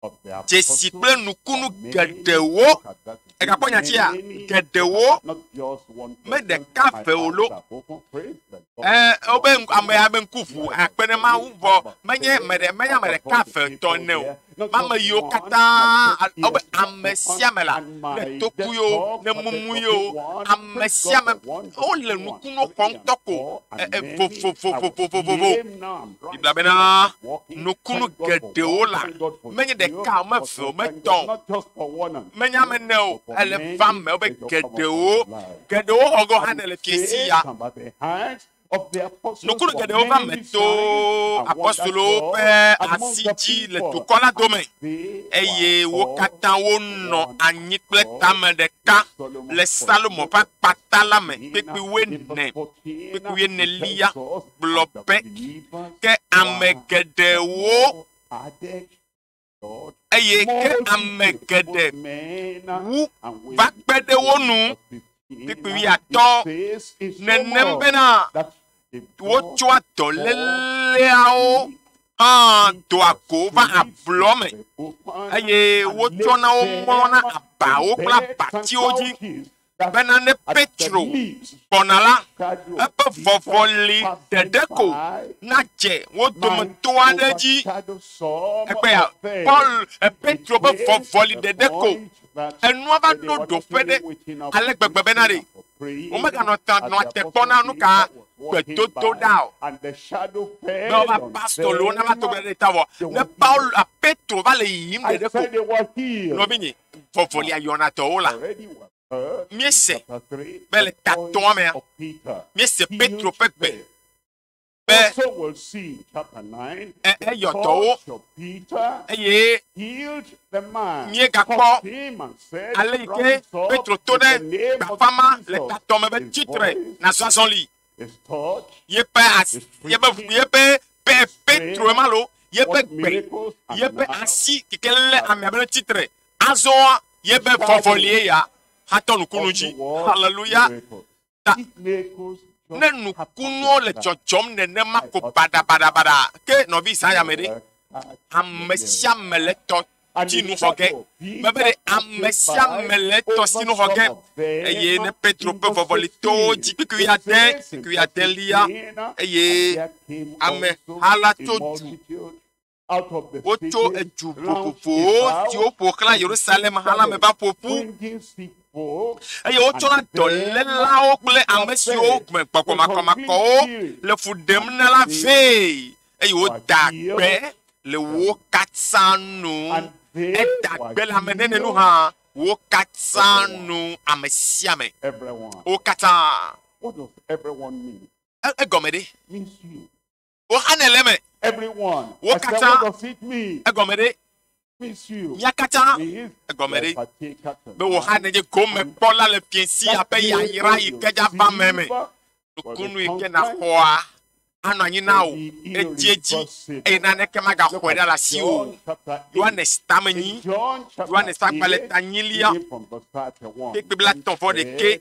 of the dzesi apostles, kple nukunu many, geɖewo. look at that, Egakpɔ nyatia, many, geɖewo. not just one Me person, ɖeka my ve o eyes lo. are open, praise the Lord. Ɛ wobe ame ya be ŋku ʋu akpe ne Mawu vɔ menye ame ɖe menye ame ɖeka eve tɔ ne o. Ma ame yiwo katã wobe ame sia ame la ne toku yewo ne mumu yewo ame sia ame wole nukunuwo xɔm ŋutɔ ko ɛ ɛ vovovovovovovo. Biblia bena nukunu geɖewo la menye ɖeka o meve o metɔ o menye ame ene o ele va me wobe geɖewo geɖewo xɔ ge hã ne le fiesi ya. Nukunu geɖewo va me to apostolowo ƒe asi dzi le dukɔ la dome eye wo katã wonɔ anyi kple tame ɖeka le Salomo ƒe akpata la me kpekpe wuiene kpekpe wuienelia gblɔ be ke ame geɖewo eye ke ame geɖe wu va kpe ɖe wo nu kpekpe wuiatɔ̃ nenem bena wotsɔa dɔléleawo hã doa go va ablɔ me eye wotsɔna wo mlɔna abawo kple abatiwo dzi bena ne Petro gbɔna la eƒe vɔvɔli ɖeɖe ko nadze wo dometɔ aɖe dzi. Egbea Paul Petro ƒe vɔvɔli ɖeɖe ko enua va ɖo ɖoƒe ɖe ale gbegbe bena ɖe womeganɔ ta nɔ te kpɔ na nu ka gbedodo ɖa o. Be woava apostolowo nava to gbe ɖe ta vɔ ne Paul Petro va le yiyim ɖeɖe ko nɔvinye vɔvɔlia yɔna dɔwo la. Míese be le tatɔa mea míese Petro ƒe gbe be eyɔ dɔwo eye míegakpɔ ale yi ke Petro to ɖe gbaƒã le tatɔ me be tsitre nazɔ azɔli yeƒe asi yeƒe yeƒe pe Petro ema lo yeƒe gbe yeƒe asi keke lé amea be tsitre azɔa yeƒe vɔvɔlie ya hatɔ nukunu dzi hallelujah. Ta ne nukunuwo le dzɔdzɔm nenema ko baɖabaɖabaɖa ke nɔvi zã ya me ɖe ame sia ame le tɔ sinu xɔ ge mebe ɖe ame sia ame le tɔ sinu xɔ ge eye ne Petro ƒe vɔvɔli towo dzi kpekpe wuiade kpekpe wuiadelia eye ameha la tso du wotso edu vovovowo siwo ƒo xlã Yerusalem hã la me va ƒo ƒu eye wotsɔna dɔlélawo kple ame siwo me gbɔgbɔ makɔmakɔwo le fu ɖem na la vɛ eye woda gbe le wo katã nu eda gbe le ame nene nu hã wo katã nu ame sia ame wo katã egɔme ɖe wo hã ne le eme wo katã egɔme ɖe mía katã egɔme ɖe be wo hã nenye gomekpɔla le fiẽsi abe yayra yi ke dza va me me nukunu yi ke naxɔa anɔ anyi na wò edziedzi eye naneke magaxɔe ɖe le asi o. Yohanes tamenyi Yohanes ƒe agbalẽ tanyilia kpekpe blatɔ̃ vɔ ɖeke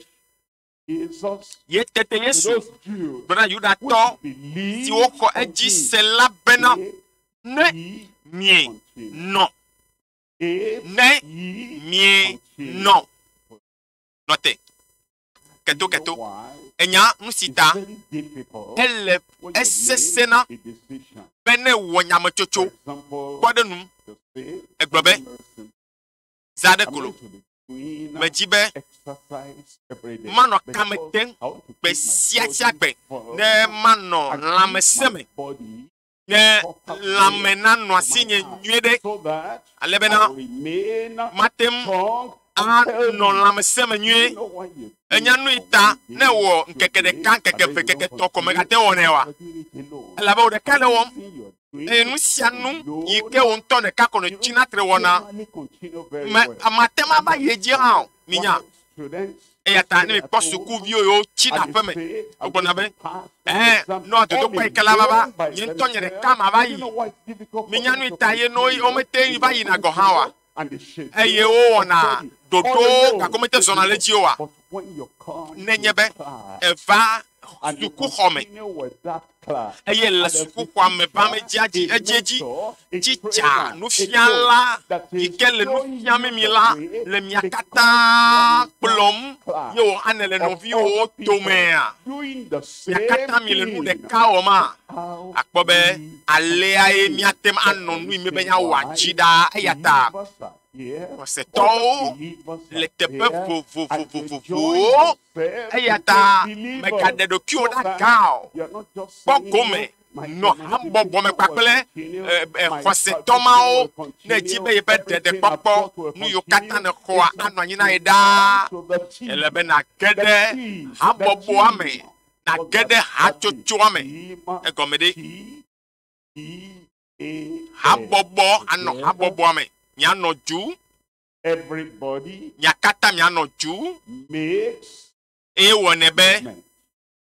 ye tete Yesu gblɔ na Yudatɔ siwo xɔ edzi se la bena ne mienɔ Ne ye mie nɔ nɔ te keto keto enya nu si It's ta very difficult ele when you esesẽna make a decision. be ne wɔ nyametsotso For example, kpɔ ɖe num to say, egblɔ be very simple, za ɖe I'm kolo going to be doing medzi be exercise every day manɔ kame because tem I want to gbe keep my sia sia body gbe firm ne manɔ and keep lãmesẽ my me body ne proper way lãme nanɔ to my asinye heart nyuie ɖe so that ale I bena will remain mate ŋu strong and anɔ healthy. lãmesẽ me You nyuie know why you do enya it nu yi for ta one ne day, wɔ two ŋkeke days, ɖeka and ŋkeke then eve you ŋkeke don't etɔ̃ ko continue. megate wɔnɛ oa You are doing it alone. elabe wò ɖeka le wɔm Everything you are doing eye nu sia nu yi ke wò ŋutɔ ɖeka ko you nètsina tre wɔna generally continue very me well. amate ma va yi edzi hã o minya Why students eya ta stay ne at mikpɔ home sukuviwo yiwo tsina and aƒe me they say, I'm wogblɔna going be to pass this ɛɛ exam nɔ dodokpɔ yi ke la va va all alone by nye ŋutɔ nye ɖeka themselves. ma va You yi know why it's difficult for minya them nu yi to ta ye no continue? womete They va don't yina gɔ̃ hã oa continue and they schedule eye wowɔna study all ɖoɖowo alone. gake womete zɔna le edzi oa But when you come nenye to be class eva and you sukuxɔme continue with that class, eye le and there's a sukuxɔa me vam teacher, edzia dzi a edziedzi mentor, a titsa trainer, a nufiala coach that yi is ke le nu showing fiam you mi the la way le mia because katã you are in kplɔm class ye wò hã nèle of nɔviwòwo other people domea doing the mia same katã miele nu thing. ɖeka wɔma How akpɔ be we alea ye continue. míate ŋu That's anɔ the nu yi mi be reason míawɔ why adzi ɖaa eya ta believers are here, other xɔsetɔwo believers le are teƒe there, and they join vovovovovovowo themselves eya to ta believers mègaɖe ɖokuiwò so ɖe that aga o you are not just kpɔ saying, gome my nɔ habɔbɔ me emancipation will kpakple continue, ɛ, my xɔsetɔ salvation mawo will ne edzi be continue, yeƒe everything I've ɖeɖekpɔkpɔ got will nu yiwo katã continue. nèxɔa It's not anɔ anyi na ye to ɖaa to the team, ele be nàge the ɖe team, the habɔbɔa me team nàge was ɖe established. hatsotsoa me Team, egɔme ɖe T E A M. habɔbɔ anɔ Together, habɔbɔa me mianɔ du everybody mia katã mianɔ du makes eye wɔnɛ be movement.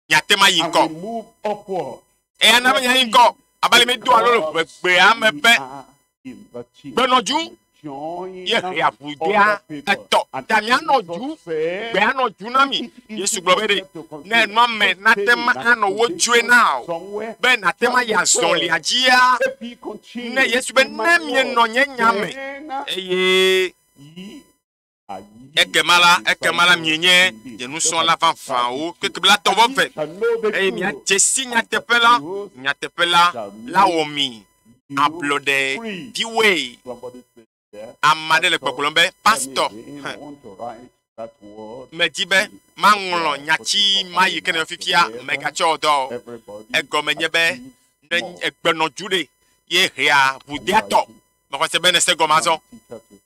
miate ma yi And ŋgɔ we move upward. eya na be miayi ŋgɔ abe ale mi do alo le ʋegbea me We ƒe are in the team. gbenɔdzu And we join ye hea ʋudea other people. etɔ And ta mianɔ Jesus du said, gbea nɔ du na mi it is Yesu gblɔ be ɖe difficult to ne continue. nua me Just nate stay ma in that anɔ wo dzoe condition na o somewhere. be nate ma yi azɔlia dzia If he continue ne Yesu be in ne my mienɔ word, nye nya me then eye ye are ye ekema la ekema la disciples mienye indeed. nye Look nusrɔ̃la at verse vavãwo 32. kpekpe la tɔ And vɔ ye ve shall know the eye truth, miadze si and the nyateƒe la truth nyateƒe la shall la make wɔ mi you ablɔɖe free. viwoe Somebody say there, ame aɖe le Pastor, gbɔgblɔm be tell me pastor again, I want to write that word. medzi be maŋlɔ nyatsi ma yi ke ne fifia megatsɔ wo dɔ o Everybody egɔme nye be achieves ne more. egbenɔdzu ɖe ye hea ʋudea I'm tɔ writing. mexɔ se be ne se gɔme I'm azɔ a teacher too.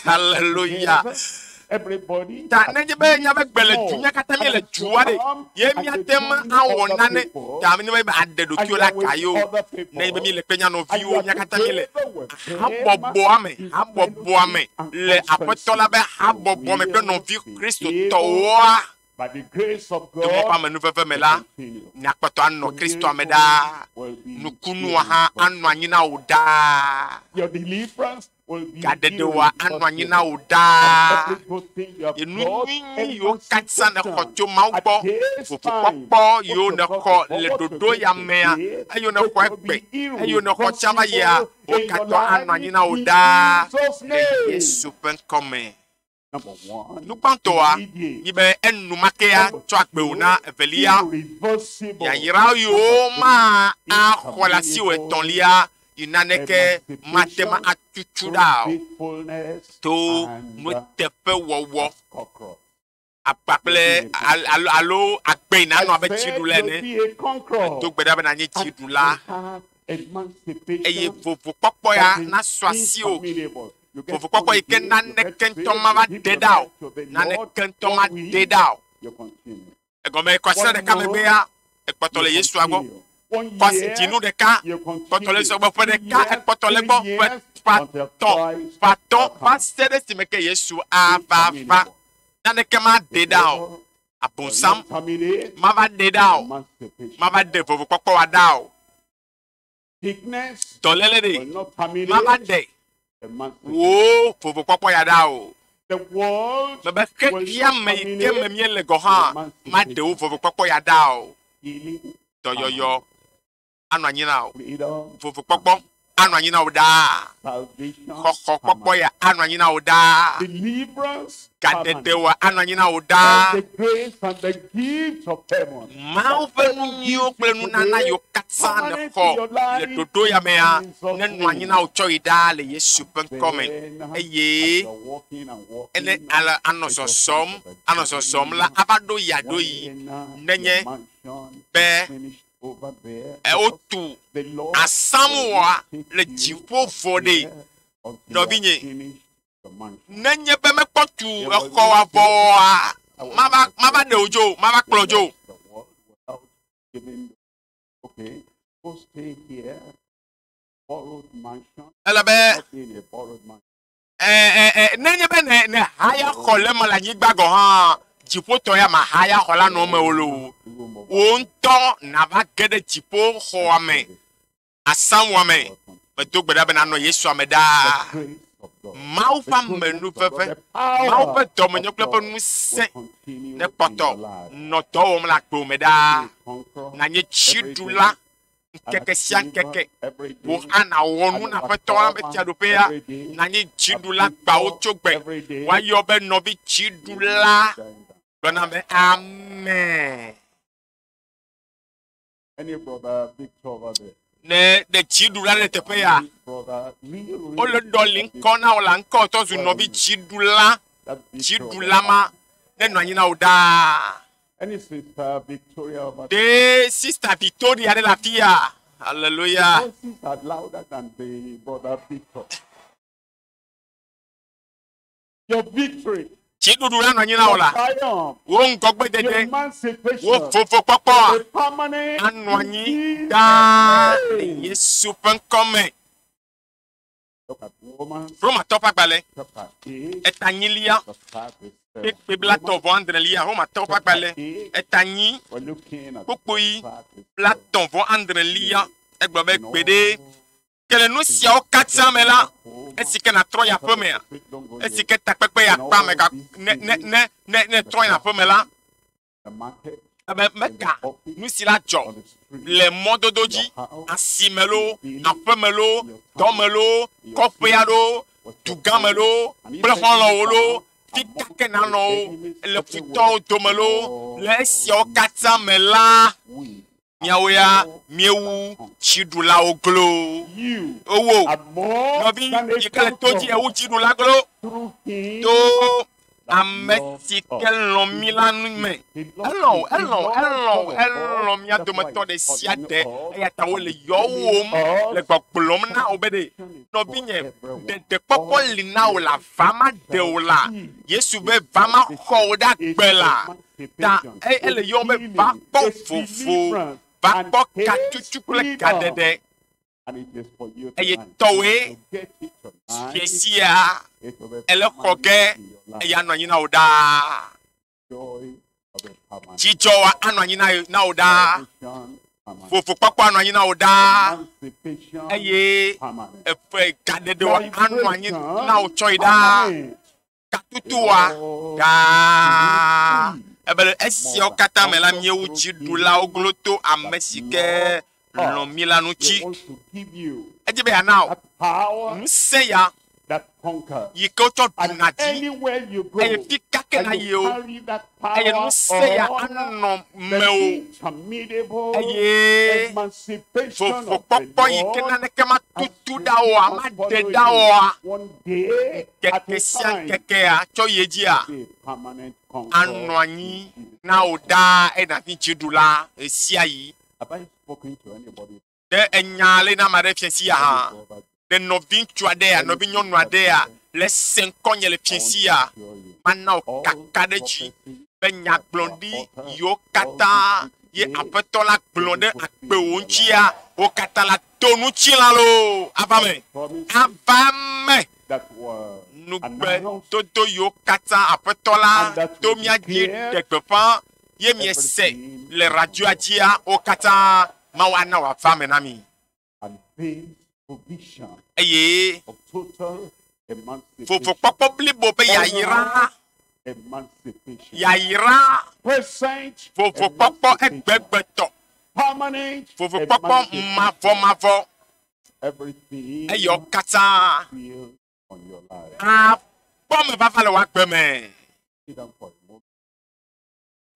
hallelujah Together, Everybody ta nenye be míaƒe gbe le du achieves mía katã more. míele And as you dua ɖe come ye and you míate ŋu join awɔ other nane people, ta nenye be aɖe and you ɖokuiwo ɖe are aga with ye o other nenye be people, míele kple mía and you nɔviwo are mía katã míele together with them habɔbɔa me in habɔbɔa me fellowship and le aƒetɔ la constancy. be habɔbɔ me kple Will nɔvi be able, kristotɔwoa by the grace of to mɔ ƒe God, amenuveve me to la continue. miakpɔtɔ anɔ The kristoa me miracle ɖaa will be nukunua hã anɔ anyi na wò ɖaa Your deliverance will be gaɖeɖewoa anɔ anyi na wò ɖaa Every good thing you have enu got, nyuinyui yiwo katã nexɔ emancipation. tso Mawu At gbɔ this time, vovokpɔkpɔ yiwo what you got nexɔ before, le what you ɖoɖo get ya mea today, eyiwo it nexɔ will egbe be eyiwo nexɔ tsã va yia irreversible wo in your katã anɔ anyi na wò life in ɖaa Jesus' le name. Yesu ƒe ŋkɔme. Number one, Nu gbãtɔa immediate. nyi be enumakea Number tsɔ agbe wò na two, evelia irreversible. yayra yiwo ma axɔ le asiwò etɔ̃lia yi naneke mate ma atutu Through ɖa o faithfulness to and nuteƒewɔwɔ as conqueror. akpakple al- alo alo agbe yi nanɔ abe I said dziɖula you'll ene be a conqueror. do gbe ɖa be nanyi And dziɖula you have emancipation eye vovokpɔkpɔ ya that is nasu asiwò incommunicable. You get vovokpɔkpɔ yi ke born again, you get naneke saved, ŋutɔ ma you va give de your ɖa o life to the Lord. naneke ŋutɔ ma One de week, ɖa o you continue. egɔme kɔsiɖa One ɖeka month, megbea ekpɔtɔ le you Yesua gbɔ continue. One kɔsi year, dzinu ɖeka you kpɔtɔ le continue. Yesua gbɔ ƒe Two ɖeka years, ekpɔtɔ le three gbɔ ƒe years, ƒe until atɔ̃ Christ ƒe atɔ̃ will va come. se ɖe esime ke Yesu ava va Incommunicable. naneke ma The de ɖa o devil will abosam not terminate ma va de ɖa o emancipation. ma va de vovokpɔkpɔ wa ɖa o Sickness dɔléle ɖe will not ma va terminate de emancipation. wò vovokpɔkpɔ ya ɖa o The world mebe will xexea not me yi ke me terminate míele gɔ hã ma ɖe wo vovokpɔkpɔ ya ɖa o healing, dɔyɔyɔ anɔ anyi na o freedom, vovokpɔkpɔ anɔ anyi na wò ɖaa. Salvation Xɔxɔkpɔkpɔ permanent. ya anɔ anyi na wò ɖaa. Deliverance permanent. Gaɖeɖe anɔ anyi na wò ɖaa. The grace and the gift of heaven. Mawu ƒe nu nyuiwo kple nunana yiwo katã nèxɔ le ɖoɖo ya mea, nenɔ anyi na wò tsɔ yi ɖaa le Yesu ƒe ŋkɔ me. Then, Eye as you're walking and walking, ene ale anɔ zɔzɔm, anɔ zɔzɔm la, ava ɖo ya ɖo yi when, nenye your mansion be is finished over there, e wotu the Lord asamuwɔa will not le take you dziƒo up vɔ ɖe. there until you have Nɔvinye, finished the mansion. nenye be mekpɔ tu exɔa vɔa, mava mava ɖe wò dzo, mava kplɔ wò dzo. The world without giving the- Okay, go stay here. Borrowed mansion. Ele be Not in a borrowed mansion. ɛ ɛ ɛ nenye be ne ne haya xɔ le eme le anyigba gɔ hã, dziƒotɔ ya ma haya xɔ la nɔ eme o loo. Room of Wò ŋutɔ nava ge ɖe dziƒoxɔa me, asaŋua me. Medo gbe ɖa be nanɔ Yesua me ɖaa. The grace of God. Mawu The ƒe goodness of God, amenuveve, the power Mawu ƒe dɔmenyo of kple eƒe God ŋusẽ will continue ne in kpɔtɔ your life. nɔ dɔ wɔm le agbewo me ɖaa. You conquer Nanye every dziɖula day and ŋkeke sia achiever ŋkeke. every day Wò hã nàwɔ nu and na Aƒetɔ la ƒe overcomer fiaɖuƒea. every day, Nanye a dziɖula gbawo victor tso gbe. every day. Woayɔ be nɔvi dziɖula. Join them. Gblɔna be amen. Any brother Victor over there? Ne ɖe dziɖula le teƒe ya, Any brother, really, really wole ɖɔli ŋkɔ na wò le ŋkɔ tɔ zu nɔvi dziɖula. that Victor over Dziɖula ma nenɔ anyi na wò ɖaa. Any sister Victoria over there? Ɖe sista Victoria ɖe le afi ya. Hallelujah. Voices are louder than the brother Victor. Your victory, Dziɖuɖu la nɔ anyi na wò your la. triumph, Wò your ŋgɔgbedede, wò emancipation, vovokpɔkpɔa the permanent anɔ anyi in ɖaa le Jesus' name. Yesu ƒe ŋkɔ me. Look at Romans Romatɔ ƒe agbalẽ chapter 8, etanyilia verse 37. kpekpe blatɔ vɔ adrelia. Romatɔ ƒe agbalẽ Romans 8, etanyi we're looking at kpokpoyi verse 37. blatɔ vɔ adrelia. Egblɔ be In gbeɖe all ke le nu siawo katã me la, esi ke nàtrɔ yi aƒe mea, esi ke takpekpe ya kpa me ga ne ne ne ne ne trɔ yi aƒe me la, the market, ebe meka nu si la dzɔ on the street, le mɔdodo dzi, asime loo, aƒeme loo, dɔme loo, kɔƒea loo, dugãme loo, kple xɔlɔ̃wo loo, fi ka ke nanɔ wo, le futɔwo dome loo, le esiawo katã me la, we miawo ya miewu dziɖulawo glo. you Owo, are more nɔvi than a yi ke le to dzi conqueror ewu dziɖula glo through him to ame si ke lɔ̃ mí la nu me. He loves Elɔ̃, you. He elɔ̃, loves elɔ̃, all of elɔ̃ us. mía That's dometɔ why ɖe he's sia calling ɖe us eya ta wole and yɔwòm giving le us gbɔgblɔm na wò be ɖe protection nɔvinye for everyone. ɖeɖekpɔkpɔ li na wò la va ma ɖe wò la Yesu be va ma xɔ wò ɖe agbe la ta e- ele yɔm be va kpɔ vovo va kpɔ katutu kple gaɖeɖe And it is for you eye tonight. tɔwoe You get it tonight. fiesia It will be ele xɔ permanent ge in your life. eya anɔ anyi na wò ɖaa Joy of the permanent. dzidzɔ anɔ anyi na na wò ɖaa Salvation permanent. vovokpɔkpɔ anɔ anyi na wò ɖaa Emancipation eye permanent. eƒe gaɖeɖe anɔ anyi na wò tsɔ yi ɖaa Permanent. katutua ɖaa ebe le esiawo katã me la míewu dziɖulawo glo to ame si ke lɔ̃ mí la ŋuti He wants to give you edzi be yeana wò that power ŋusẽ ya that conquers. yi ke wotsɔ And ɖuna dzi anywhere you go, eye fi ka ke and na you yi o carry that eye power ŋusẽ ya on anɔ the mewò interminable eye emancipation of the vovokpɔkpɔ yi ke Lord naneke ma as tutu you ɖa oa must ma follow ɖe ɖa you oa one day at keke a sia time. kekea tsɔ yi dzia Be a permanent conqueror anɔ anyi in Jesus. na wò ɖaa eye nàfi dziɖula ɣesia ɣi. Have I spoken to anybody? Ɖe enya le na ame aɖe fiẽ sia hã Any brother? ɖe nɔviŋutsu aɖea nɔvinyɔnu aɖea le se ŋkɔnye le I fiẽ want to sia assure you, mana wò all kaka ɖe dzi prophecies be nyagblɔɖi yiwo katã ye aƒetɔ la gblɔ ɖe agbewò ŋutia wo katã la to ŋutilã loo ava me promises ava me that were nugbe announced dodo yiwo katã aƒetɔ la And that to will mía dzi declare ɖe gbeƒã ye miese everything le radioa dzia wo katã Mawu ana wòava me na mi and this provision eye of total emancipation. vovokpɔkpɔ blibo be yayra Emancipation. yayra Present vovokpɔkpɔ emancipation. egbegbetɔ Permanent vovokpɔkpɔ emancipation. mavɔmavɔ Everything Eyawo katã feel on your life. akpɔ me vava le wò agbe me. Sit down for a moment.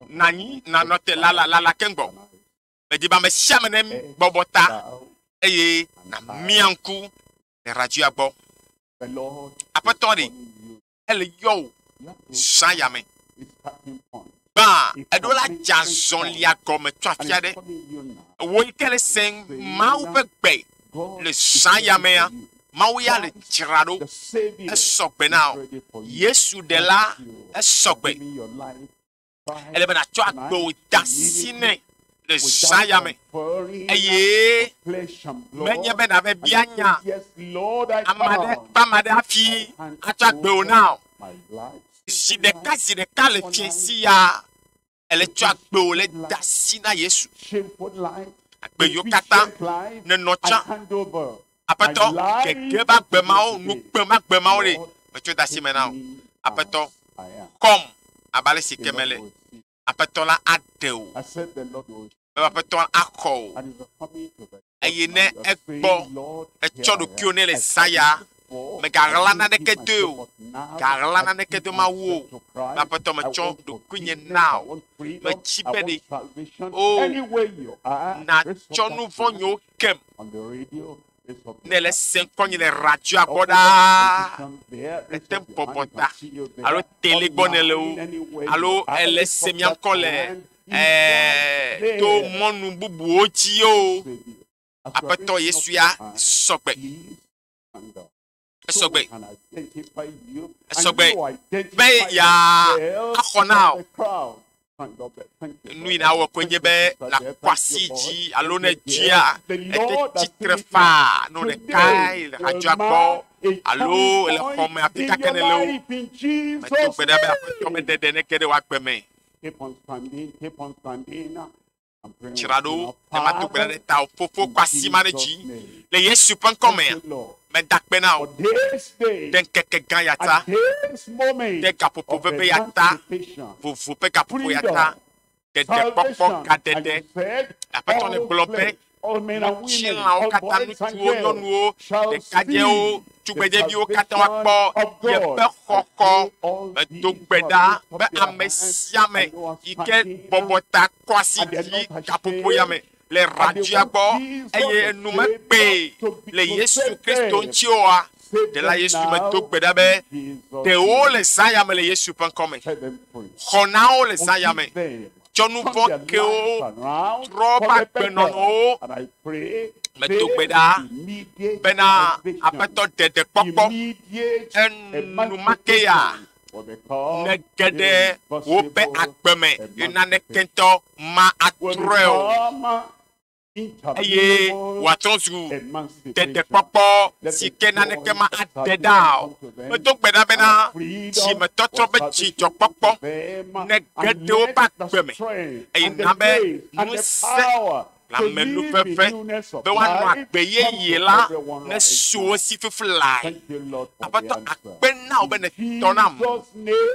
Nanyi nanɔ te lala lala keŋgbɔ. Medi be ame sia ame ne bɔbɔ ta Bow. eye nàmia ŋku le radioa gbɔ. The Lord is Aƒetɔ ɖe calling you. ele yɔ wò You have to zã ya me. a starting point. Gbã eɖo la dze azɔlia gɔme tso And afia it's ɖe. calling you now. Wò yi ke le se Mawu ƒe gbe God le is zã ya ready mea, for you. Mawu ya le dzra ɖo. The Savior Esɔgbe na is wò. ready for you. Yesu ɖela Thank you esɔgbe. for giving your life Christ Ele be nàtsɔ agbewo de asi nɛ le zã ya me. without Eye flesh and blood. menye be nàve And bia you nya say, Yes, Lord, I ame aɖe come. kpe ame aɖe hafi atsɔ agbewo na wò. My life. Zi ɖeka zi ɖeka le fiẽ ya ele tsɔ agbewo le de asi na Yesu. Shameful life. Agbe yiwo katã deficient life. nenɔ I tsã hand over. aƒetɔ My life gege be agbe mawo to you today. nukpe ma agbe mawo ɖe Lord, metsɔ de asi me na wò. take me Aƒetɔ, as I am. Kɔm abe ale si The ke Lord mele. will see. Aƒetɔ la aɖe wò. I said the Lord will see. Be aƒetɔ la axɔ wò. And it's coming to the Eye church ne now. You are egbɔ saying, Lord, etsɔ here I ɖokuiwò am. nɛ le I zã ya, started before. mègaɣla I didn't naneke give doe o. myself, but now Gaɣla I naneke give do Mawu o. myself to Christ. Aƒetɔ I metsɔ want ɖokuinye forgiveness. na I wò. want freedom. Metsi I be want ɖe salvation. O, Anywhere you are, raise nàtsɔ up nu that vɔ̃ hand nyewo kem on the radio. Raise up ne your ele hand. se ŋkɔnye le radioa gbɔ Open the ɖaa. television there, Le raise te up your bɔbɔ hand, you ta can see you there. alo tele gbɔ ne le wo Online, anywhere you alo are, ele raise se up mía that ŋkɔ le hand. He's ɛɛ right to there. mɔnu bubuwo dzi o. Save you. As you are Aƒetɔ raising up Yesu your ya hand, sɔgbe please stand up. So esɔgbe we can identify you and Esɔgbe. you identify Be ya yourself axɔ na from wò. the crowd. Stand up there. Thank you, Nu yi brother. na wɔ koe Thank nye you, be sister nàkɔ there. Thank asi you, boy. dzi alo Thank ne you, dear. dzia The ete Lord has tsitre finished faa no Today ɖekae le will radioa gbɔ mark a alo turning le point xɔme afi in ka ke your ne le wo. life in Medo Jesus' gbe ɖa be aƒetɔ name. be ɖeɖe neke ɖe wò agbe me. Keep on standing, keep on standing. I'm praying Dzra with ɖo you now. ne mato gbe ɖa Father, ɖe ta wò. Fofo in kɔ asi ma ɖe Jesus' dzi. name. Le Yesu ƒe ŋkɔ Thank mea, you, Lord, meda akpe na for wò this day ɖe ŋkeke gã ya ta, at this moment ɖe gaƒoƒo of veve ya ta, emancipation, vovo ƒe gaƒoƒo ya freedom, ta, ɖeɖekpɔkpɔ salvation. And gaɖeɖe. you said, Aƒetɔ ne all gblɔ be flesh, all men and women, ŋutilãwo all katã, boys and ŋutsuwo, girls nyɔnuwo, shall ɖekadzewo, see the tugbedzeviwo katã salvation woakpɔ of yeƒe God. I xɔxɔ. pray all Medo these gbe who ɖa have be lifted up their ame hands sia ame and who are yi ke standing bɔbɔ ta kɔ asi and they are dzi not gaƒoƒo ya me ashamed le and they radioa want gbɔ Jesus eye the enu Savior mekpee to be le to Yesu save Kristo them. ŋuti oa, Save ɖela them Yesu medo now gbe ɖa be in Jesus' ɖewo name. le zã ya me le Yesu ƒe ŋkɔ me. Set them free. Xɔ na wo le zã ya me. Forgive them. Tsɔ nu Turn vɔ̃ their kewo lives around trɔ woƒe for the better. agbenɔnɔwo. And I pray Medo gbe this ɖa immediate bena salvation, aƒetɔ ɖeɖekpɔkpɔ immediate enumake ya emancipation will become ne ge ɖe woƒe irreversible agbe me ye naneke emancipation. ŋutɔ ma Will atrɔe o become eye interminable wòatrɔ zu emancipation. ɖeɖekpɔkpɔ Let si the ke naneke joy ma of ade salvation ɖa o. come to them Medo gbe ɖa and bena freedom dzimetɔtrɔ of be salvation dzidzɔkpɔkpɔ come to them ne ge and ɖe woƒe let the agbe me strength eye and the na be grace and the ŋusẽ power le to live in amenuveve newness of be woanɔ life agbe come yeye to la everyone ne right su now. wo si fifi lae. Thank you, Lord, for the Aƒetɔ answer. akpe na wò be In nètɔ nam. Jesus' name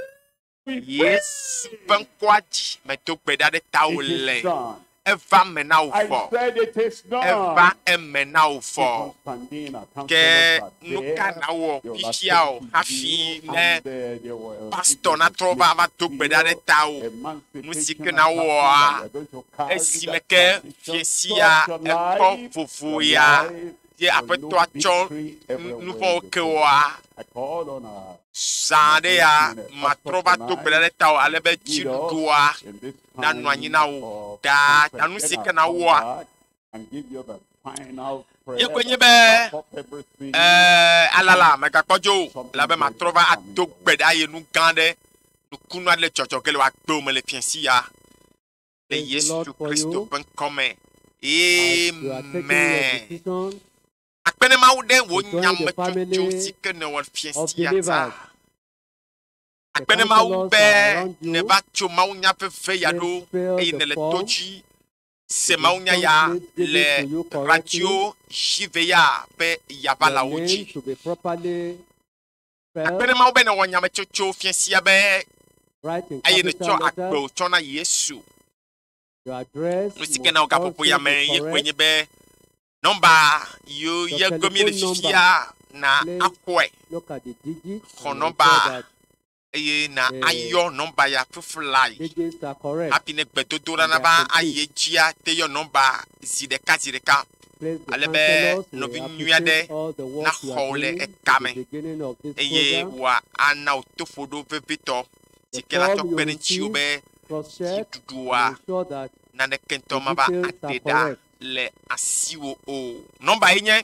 we pray. Yesu ƒe ŋkɔa dzi medo gbe ɖa ɖe tawò It is le. done. Eva me na wò I vɔ. said it is Eva done. eme na wò Keep vɔ. on standing. Our Ke counselors are nu ka there. nawɔ They will fifia o attend to hafi you ne and they will pastor give you natrɔ va ava do gbe ɖa ɖe feel tawò. Nu si ke emancipation has nawɔa happened and you are going to carry esime that ke salvation fiẽsi throughout ya your ekpɔ life. vovo Your ya life ye will aƒetɔa know tsɔ victory nu everywhere vɔ̃wo you ke go. woa I call on our zã my ɖe great ya man, Pastor matrɔ va do gbe ɖa tonight ɖe tawò ale be lead us dziɖuɖua in this nanɔ anyi time na wò of ɖaa. Ta conference. nu Then si ke I'll come nawɔa back and give you the final ye prayer koe nye that be wrap up everything. alala mègakpɔ dzo o Something elabe great matrɔ is va coming ado your gbe way. ɖa eye nu gã ɖe nukunu aɖe le dzɔdzɔ ge le wò agbewo me le fiẽsi ya le Praise the Yesu Lord for Kristo you ƒe ŋkɔ me. as you are taking your Amen. decision Akpe ne Mawu ɖe wò to join the nyametsotso family si ke nèwɔ of fiẽsi ya ta. believers. The Akpe ne Mawu counselors be are around you. nèva tso mawunya veve ya Please ɖo fill eye the nèle to form. dzi se The mawunya ya instructions given le to you correctly. radio JVA ƒe Your yaʋalawo name dzi. should be properly Akpe spelled. ne Mawu be nèwɔ nyametsotso fiẽsia be Write in eye capital nètsɔ letters. agbewo tsɔ na Yesu. Your address Nu si ke must na wò gaƒoƒo also ya me be ye koe correct. nye be Nɔmba yiwo Your ye gɔmi le telephone fifia na Please akɔe look at the digits Xɔ and nɔmba. ensure that eye na Eh. ayɔ nɔmba ya fiflae. digits are correct. Hafi ne gbedodoɖa And they nava are complete. ayi edzia te yɔ nɔmba zi ɖeka zi ɖeka. Please, the Ale be counselors will nɔvi nyui aɖe appreciate all the work you naxɔ are wo le doing eka at me the beginning of this eye program. wòa ana wò toƒoɖo vevitɔ si The ke la form tsɔ you kpe ɖe ŋutiwò receive, be cross-check dziɖuɖua and ensure that naneke ŋutɔ the mava details ate are ɖa correct. le asiwò o. Nɔmba ye nye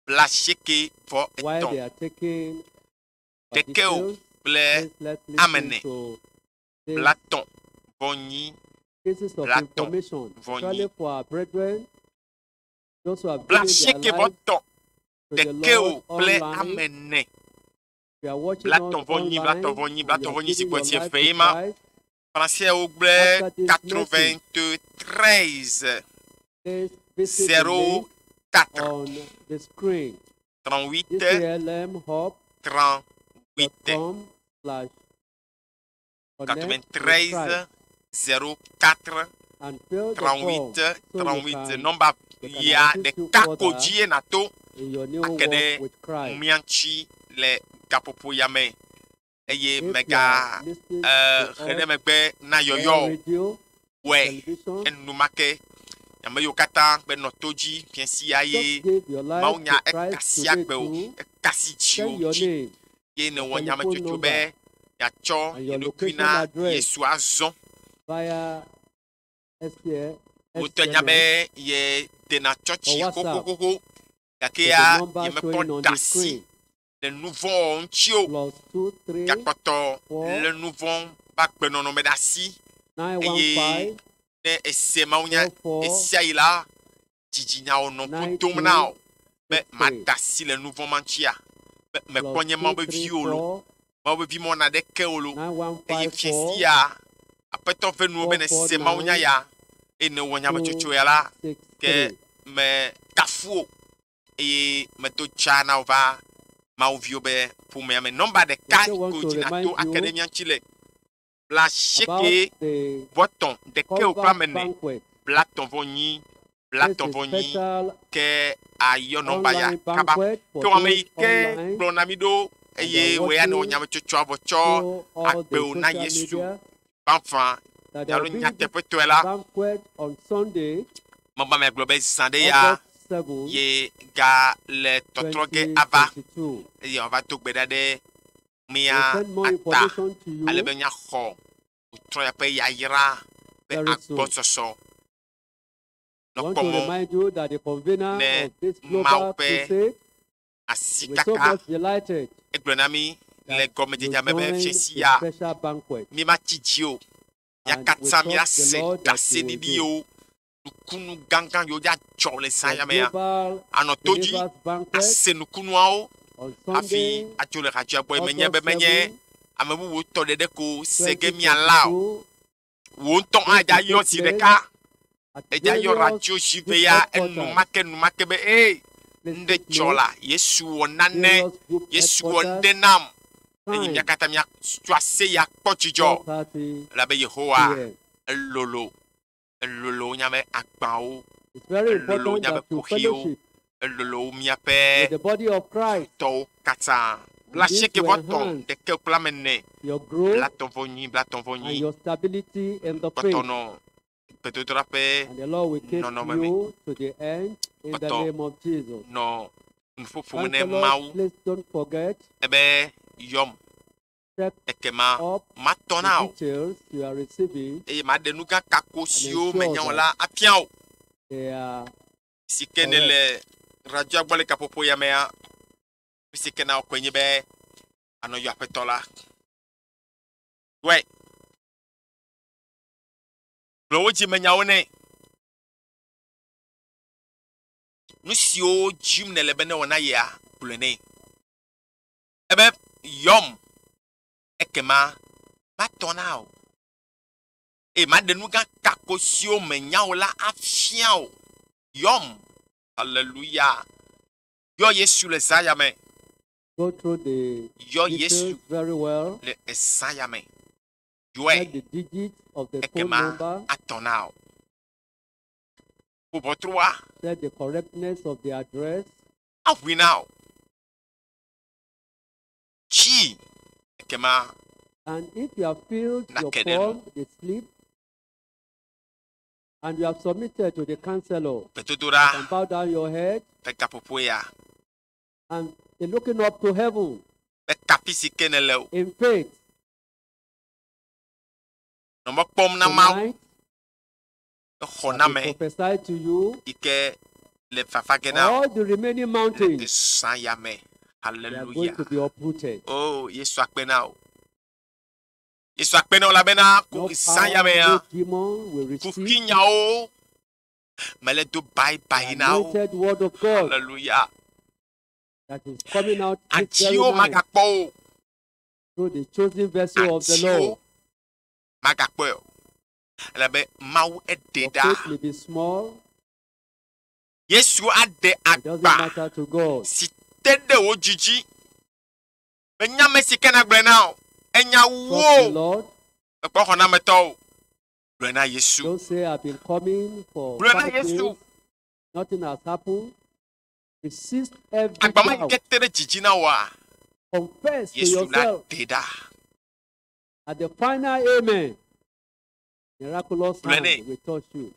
blaasieke vɔ While etɔ̃ they are taking our Ɖeke o details, kple please let's ame listen ene to these blatɔ̃ vɔ nyi pieces of blatɔ̃ information, vɔ nyi. especially for our brethren, those who have given their Blaasieke vɔ lives tɔ̃ to the ɖeke o Lord kple online. ame ene If you are watching us blatɔ̃ vɔ nyi online blatɔ̃ vɔ nyi and you blatɔ̃ have vɔ nyi si given gbɔ your zi life eve ye to ma. Christ, Français gblẽ after this message, 93 please visit the 04 link on the screen. 38 GCLMhub.com 38 slash connect with 93 Christ 04 and fill the form 38 so you 38 can nɔmba they can ya assist you ɖeka ko further dzie nato in your new ake ɖe walk with Christ. mía ŋuti le gaƒoƒo ya me eye If you mega are listening to he ɖe us megbe na via yɔyɔ radio, wɔe television, enumake ame yiwo katã be nɔ to dzi fiẽ sia ye just give your life mawunya to Christ ekasi today agbe o too. ekasi Send dziwò your dzi name ye nèwɔ your telephone nyametsotso be number yeatsɔ and ye your ɖokui location na address Yesu azɔ via SCA, wotɔ nya SMS be ye dena tsɔtsi or WhatsApp xoxoxoxo gake to the ya number yemekpɔ showing on da the asi screen. le nu vɔ̃ wɔwɔ ŋuti o +23 gakpɔtɔ 4 le nu vɔ̃ ƒe agbenɔnɔ me ɖe asi 915 ne ese mawunya 44 esia yi la dzidzinya wò nɔ ƒo dom na wò be 92 63 mada asi le nu vɔ̃ ma ŋutia be mekpɔ nye Mawu be viwo lo +234 Mawu be vi mewɔna ɖeke o lo eye fiẽ 9154 sia aƒetɔ ƒe nuwo be nese mawunya 449 ya eye nèwɔ nyametsotso ya la ke 63. me kafu wò eye medo tsa na wò va Mawu viwo be ƒomea me. Nɔmba ɖeka I still want ko to dzi remind nato ake you ɖe mía ŋuti le blaasieke about the vɔ tɔ̃ ɖeke o kple Convert ame ene banquet. blatɔ̃ vɔ nyi This blatɔ̃ is vɔ nyi special ke ayɔ nɔmba ya online kaba. banquet for Ke ame those yi ke online gblɔ na mi ɖo and eye they are wò ya nèwɔ watching nyametsotsoa vɔ tsɔ through all the agbe wò na social Yesu media vavã that there alo will be this nyateƒetɔe la banquet on Sunday, meba me gblɔ be zã ɖe ya August 7, ye ga le tɔtrɔ ge ava 2022. eye wòava do gbe ɖa ɖe We'll mía send more ata information to ale you be míaxɔ wòtrɔ ya ƒe yayra ƒe very soon. agbɔsɔsɔ. I want Nɔkpɔ to mɔ remind you that the convener ne of this Mawu global ƒe crusade asi we're so kaka much delighted egblɔ na mí le that you gɔmedzedzea me be join fiẽ the sia special banquet mímatsi dzi o and we míakatã trust the míase Lord that you will ɖaseɖiɖi do. yiwo nukunu gãgã yiwo dza dzɔ le zã The ya mea global anɔ to dzi believers banquet ase nukunuawo on hafi Sunday, adzo le hadzoa gbɔ menye be August menye 7, ame bubuwo tɔ ɖeɖe ko se ge miala o 2022 wò ŋutɔ hã This dza will yɔ take zi place ɖeka at edza yɔ various radio zi group ve ya headquarters. enumake enumake be ee Please ŋɖe take dzɔ note, la Yesu wɔ nane various group Yesu wɔ headquarters, ŋɖe nam eye time mía katã míatso aseya kpɔ dzidzɔ 4:30 elabe Yehowa p.m. elolo elolo míaƒe agbawo It's very elolo important míaƒe that you kuxiwo fellowship elolo míaƒe with the body of Christ. tɔwo katã And this blaasieke will vɔ tɔ̃ enhance ɖeke kple ame ene your growth blatɔ̃ vɔ nyi blatɔ̃ vɔ and nyi your stability in the kpɔtɔ faith. nɔ gbedodoɖa ƒe And the Lord will keep nɔnɔme me you to the end in the kpɔtɔ name of Jesus. nɔ nuƒoƒom ne Counselors, Mawu please don't forget, ebe yɔm check ekema up matɔ the na wò details you are receiving eye maɖe nu gã kako and siwo ensure menya o that la afia wò they are si ke ne correct. le radioa gbɔ le gaƒoƒo ya mea nu si ke na wò koe nye be anɔ yɔ aƒetɔ la wɔe gblɔ wo dzimenyawo nɛ nu siwo dzim nèle be ne wɔ na yea gblɔe nɛ ebe yɔm ekema matɔ na wò eye maɖe nu gã kako siwo menya o la afia wò yɔm hallelujah yɔ Yesu le zã ya me Go through the yɔ Yesu details very well. le ezã ya me Check yɔe the digits of the phone ekema number atɔ na wò. Ƒo ʋɔtrua Check the correctness of the address. aʋui na wò. Tsi ekema And if you have filled your Naked. form, the slip, and you have submitted to the counselor, gbedodoɖa and bow down your head ƒe gaƒoƒo ya and be looking up to heaven be kafi si ke ne le o. in faith. Nɔ mɔ kpɔm na Mawu Tonight, ƒe I will xɔname prophesy to you yi ke le fafa ge na wò all the remaining le mountains zã ya me. they are going Hallelujah. to be uprooted. Oh, Yesu akpe na wò. Yesu akpe na wò elabena No ku zã ya power, mea no demon will receive kuxi nyawo mele do bye bye the na wo. anointed word of God Hallelujah. that is coming out this very Atiwo night magakpɔ o. through the chosen vessel of the Atiwo Lord. magakpɔe o. Elabe Mawu eɖe Your ɖa. faith may be small, Yesu aɖe it doesn't agba matter to God. si te ɖe wò dzidzi. Menya ame si ke nagblɔe na o. Enya Trust the wo Lord. mekpɔ xɔnametɔwo. Gblɔe na Yesu. Don't say I've been coming for Gblɔe na 5 Yesu. days, nothing has happened. Resist every Agba ma yi doubt. ke te ɖe dzidzi na woa, Confess to Yesu la yourself ɖe ɖa. at the final amen. Miraculous Gblɔe hand nɛ. will touch you.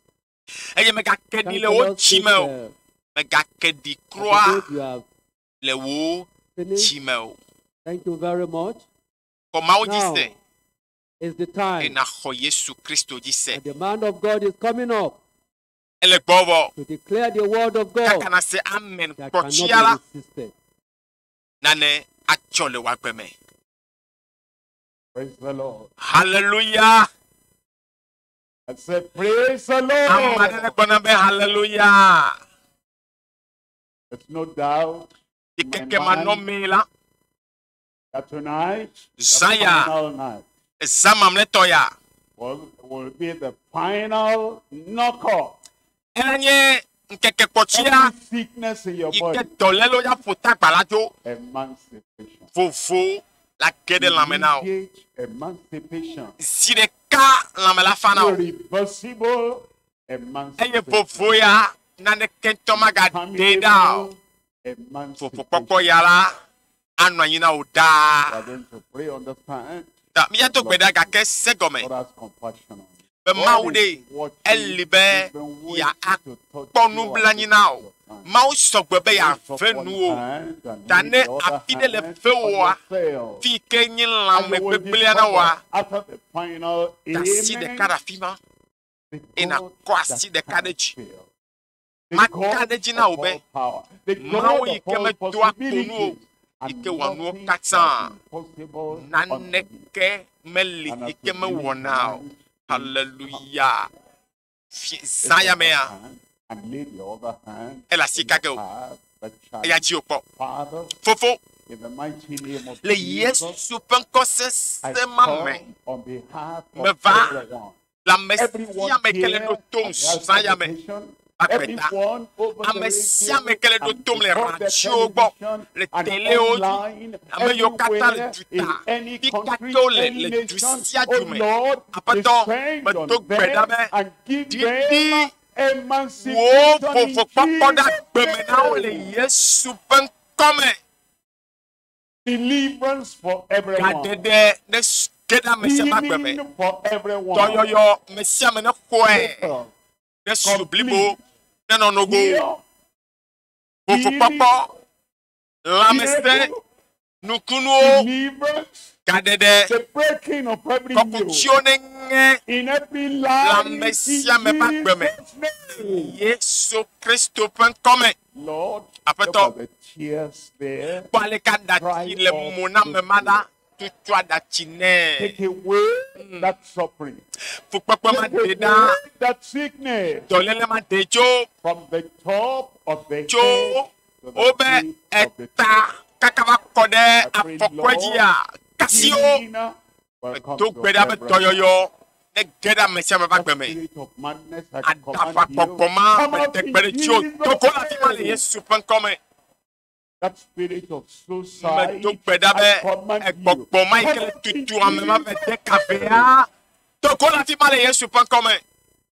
Eye megake ɖi le wò Counselors dzi think, me o. Megake ɖi I kura believe you have le wò finished. dzi me o. Thank you very much. Xɔ Mawu dzi Now se is the eye time. nàxɔ Yesu Kristo dzi se. And the man of God is coming up Ele gbɔ vɔ. to declare the word of God Kaka na se amen that cannot kpɔtsia la be resisted. nane atsɔ le wò agbe me. Praise the Lord. Hallelujah. I said, Praise the Ame aɖe le Lord. gblɔna be hallelujah. There's no doubt in my Ɖikeke mind manɔmee la, that tonight, the Zaya. final night, zã mamlɛtɔ ya. will be the final knockoff. Ela nye ŋkeke kpɔtsia Every sickness in your yi ke body, dɔlélewo ya ƒo ta agba la dzo. emancipation. Vovo la ge ɖe lãme na wò. Immediate emancipation. Zi ɖeka lãme la fa na wò. Irreversible Eye emancipation. vovo ya naneke ŋutɔ magaɖee ɖa o. Terminable Vovokpɔkpɔ emancipation. ya la anɔ anyi na wò We ɖaa. are going to pray on the time. Ta míado gbe ɖa gake se gɔme God has compassion on you. be Mawu God ɖe is watching. eli be He's been waiting ya to touch akpɔ you nublanui at na wò. this time. Mawu sɔgbɔ be Lift yeave up one nu wò. hand and Ta lay ne the other afi ɖe le hand ve on wòa, yourself. fi yi ke nye And lãme you will gbegblẽa na wòa, discover after the final da asi amen, ɖeka ɖe afi ma the eye God nàkɔ asi that ɖeka ɖe cannot dzi. fail. The Maka God ɖe edzi na wò of be all power, the Mawu God yi of ke all medoa kpo nu o, possibilities, yi and ke wɔ nuwo nothing katã, shall be impossible unto him. naneke meli And as yi we ke leave mewɔna o. tonight, please Hallelujah. Fi lift zã ya up mea, one hand and lay the other hand ele asi in ka your ge o. heart, the Eya child. dzi wòkpɔ. Father, Fofo, in the mighty name of le Jesus, Yesu ƒe ŋkɔ I sesẽ ma me, come on behalf of Meva everyone. le ame Everyone sia ame ke le here ɖo tom at the zã ya me, supplication, agbeta. everyone over the Ame sia ame radio ke le ɖo and tom le before the radiowo gbɔ, television le and telewo dzi, online, ame yiwo katã le everywhere, in duta, any fi country, katã wole any le du nation, sia oh du me. Lord, Aƒetɔ, descend medo on gbe ɖa them be and give ɖiɖi them wò emancipation in vovokpɔkpɔ ɖe Jesus' agbe me na wo le name. Yesu ƒe ŋkɔ me. Deliverance for everyone. Gaɖeɖe ne ge ɖe ame sia ame agbe me. Healing for everyone. Dɔyɔyɔ ame sia ame ne xɔe, Total, ne su blibo, complete, ne nɔ nogo. heal, Vovokpɔkpɔ, lãmesẽ, miracle, nukunuwo, deliverance, gaɖeɖe, the breaking of every yoke kɔkutsiwo ne ŋe in every life in ame sia ame ƒe agbe me. Jesus' name. Yesu Kristo ƒe ŋkɔ me. Lord, look Aƒetɔ, at the tears there. kpɔ ale ke aɖatsi le mo na ame ma ɖa, tutu aɖatsi nɛ. Take away that suffering. Fukpekpe ma Take ɖe away ɖa, that sickness dɔléle ma ɖe tso from the top of the tso head to the wobe tip of the eta toe. kaka va kɔ ɖe I pray, afɔkɔe dzia, kasiwo Healing will come do to gbe ɖa be everyone. dɔyɔyɔ ne ge ɖe ame sia ame ƒe That agbe me. spirit of madness, I command Aɖaʋa you, gbɔgbɔ ma come out mede in gbe ɖe dziwò Jesus' do go le afi ma le name. Yesu ƒe ŋkɔ me. That spirit of suicide, Medo gbe ɖa I be command you, egbɔgbɔ ma yi ke come le out in tutu ame ma me Jesus' de name. kavea do go le afi ma le Yesu ƒe ŋkɔ me.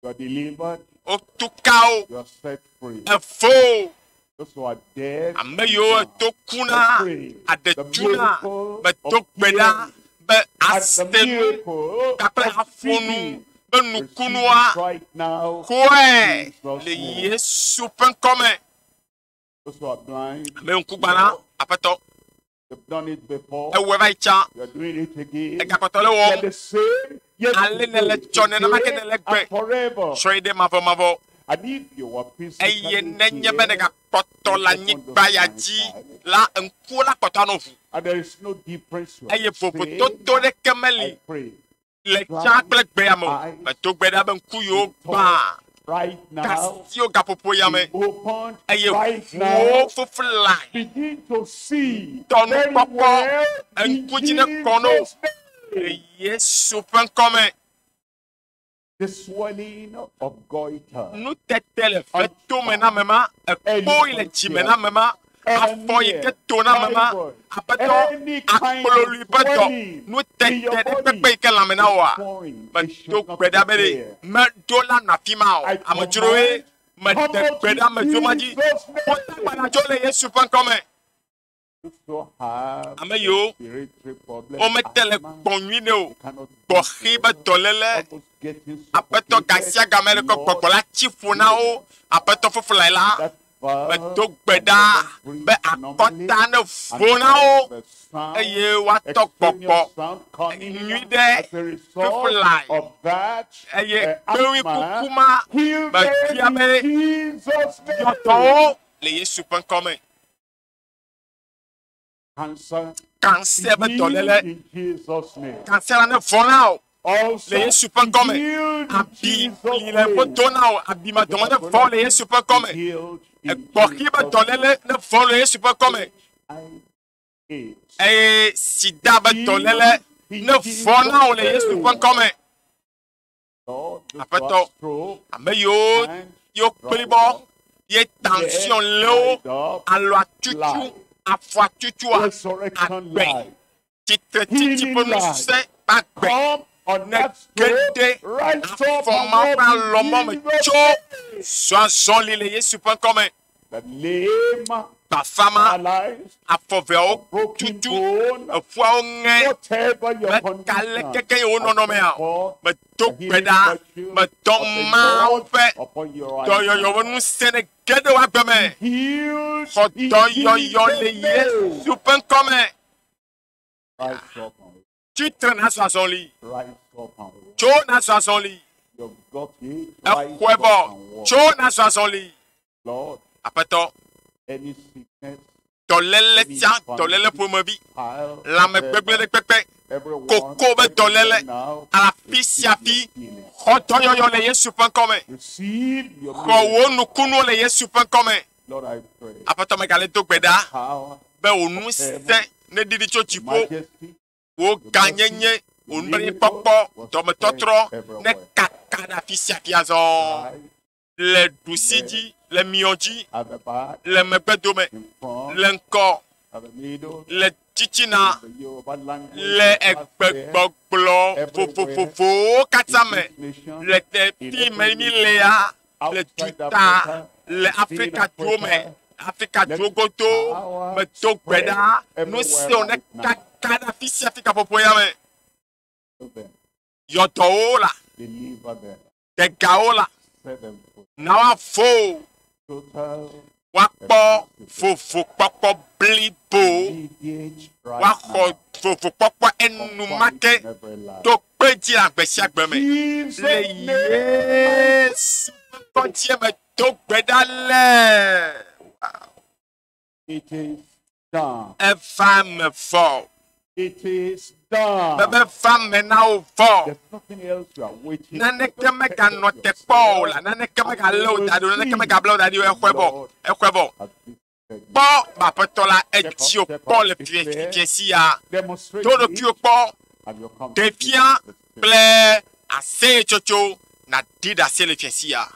You are delivered. Wotu ka wo. You are set free. Efo. Those who are deaf, Ame yiwo to kuna, I pray the aɖe tuna, miracle medo of gbe ɖa hearing be and the ase nu miracle kpakple of aƒo nu speaking. be Receive nukunua it right now. kɔe Jesus' le name. Yesu ƒe ŋkɔme. Those who are blind, Ame ŋku gbana, aƒetɔ, they've done it before. ewɔe va yi tsã, You are doing it again. egakpɔtɔ le You are wɔm. the same Ale ne le yesterday, tsɔ nenema ke today, ne le gbe. and forever. Tsɔe ɖe mavɔmavɔ. And if you are Eye physically nenye be here, negakpɔtɔ le anyigba ya dzi la, ŋkuwo la kpɔtɔ anɔ ʋu. and there is no difference, you are Eye the same, vovototo ɖeke meli I pray le tsã kple gbea me o. Medo gbe ɖa be ŋku yiwo gbã right now, kasiwo gaƒoƒo ya me be opened eye right ʋuwo now, fufu lai begin to see Tɔ very nukpɔkpɔ, well in ŋku dzi ne kɔ no. Jesus' Le name. Yesu ƒe ŋkɔme. The swelling of goiter, Nutete le fetome na ame ma, ekpo yi le dzime na ame ma, afɔ yi ke to na ame ma, aƒetɔ any kind akplɔlui of ƒe dɔ, swelling in nutete your ɖe body kpekpe yi ke lãme na woa. is foreign. It Medo should not gbe ɖa be be ɖe there. meɖo la nɔ afi ma o. I Amedzrowoe, command, mede come out gbe in ɖe amedzro ma dzi. Jesus' Wota name. gbanadzo le Yesu ƒe ŋkɔme. Those who have Ame yiwo respiratory problem, womete le asthma, gbɔ nyui ɖe o. they cannot Gbɔxi breathe be well, dɔléle, almost getting aƒetɔ suffocated. gasiagame le kɔ Lord, gbɔgbɔ la tsi ƒo na wo. Aƒetɔ fufu la la, that valve medo gbe can ɖa never breathe be normally, akɔta ne and vo na wo all the sound, eye woatɔ extraneous gbɔgbɔ sound coming nyui ɖe as a result fufulae of that eye kpewi asthma, kuku ma heal metia them be in Jesus' name. yɔtɔwo le Yesu ƒe ŋkɔme. Cancer, Cancer be healed dɔléle, in Jesus' name. cancer la ne vɔ na wo Also, le Yesu ƒe ŋkɔme. healed in Abi Jesus' li le name. ƒodo na wo, abimadɔmɔ ne vɔ le Yesu ƒe ŋkɔme. Healed in Egbɔxi be Jesus' dɔléle ne vɔ le Yesu ƒe ŋkɔme. AIDS. Eye sida be dɔléle ne vɔ na wo le Yesu ƒe ŋkɔme. Lord, those who Aƒetɔ, have stroke ame yiwo and yiwo kplibɔ ye tension lé wo, dried up, alɔ atutu, afɔ atutua, resurrection agbe. life. tsitretsitsi ƒe ŋusẽ ƒe agbe Come on ne that ge stroke, ɖe rise up afɔ and ma ƒe walk in alɔmɔ me Jesus' tso name. zɔ azɔli le Yesu ƒe ŋkɔme. The lame, Gbafama, paralyzed, afɔveawo broken tutu, bone, eƒuawo ŋe, whatever your mekale condition, keke yi wo I nɔnɔmea call forth medo the gbe healing ɖa, virtue medɔ of the Mawu Lord ƒe upon your eyes dɔyɔyɔ now. ƒe ŋusẽ ne ge ɖe wo agbe me. Healed Xɔ in dɔyɔyɔ le Jesus' name. Yesu ƒe ŋkɔme. Rise up and walk. Tsitre nazɔ azɔli, Rise up and walk. tso nazɔ azɔli, You've got it. Rise exɔe up vɔ, and walk. tso nazɔ azɔli. Lord, Aƒetɔ, any sickness, dɔléle sia dɔléle ƒomevi, pile, lãmegbegblẽ ɖe kpekpe, everyone, koko be dɔléle, everywhere now, afi sia receive fi, your healing. xɔ dɔyɔyɔ le Yesu ƒe ŋkɔme. Receive your Xɔ miracle. wò nukunuwo le Yesu ƒe ŋkɔme. Lord, I pray. Aƒetɔ megale do gbe ɖa Power, be wò ŋusẽ neɖiɖi tso dziƒo, majesty, wò gãnyenye, wò nublanuikpɔkpɔ, dɔmetɔtrɔ ne kaka ɖe afi sia fi azɔ. right Le ɖusi dzi, le miɔ dzi, at the back, le megbedome, in front, le ŋkɔ, at the middle, le titina, in the Yoruba language, le the last there, egbegbɔgblɔ vovovovowo katã in me, this nation, le teƒe me mi lea, le outside duta, Africa, le in Afrika duwo me, Africa, Afrika duwo godo, medo gbe ɖa, nu siwo ne kaka ɖe afi sia fi gaƒoƒo ya me, to them, yɔdɔwo la, deliver them, degawo la, set them free. na woavo, Total woakpɔ vovokpɔkpɔ blibo, immediate right woaxɔ now. vovokpɔkpɔ Upon enumake each and every life. to kpe dzi le agbe sia gbe me. Jesus' Le name. Yesu ƒe ŋkɔ me do gbe ɖa le. It is done. Eva me vɔ. It is done. Bebe va me na wo vɔ. There's nothing else you are waiting. Naneke Just meganɔ take te up kpɔ o yourself la, naneke megalé wo da ɖi o, naneke megabla wo da ɖi o, exɔe vɔ, exɔe vɔ. and visited you. Kpɔ be aƒetɔ la edzi wo kpɔ le fie fie sia. Demonstrate Do it ɖokuiwò kpɔ, and you'll come ɖe to fia the Spirit. kple aseyetsotso nàɖi ɖase le fie sia.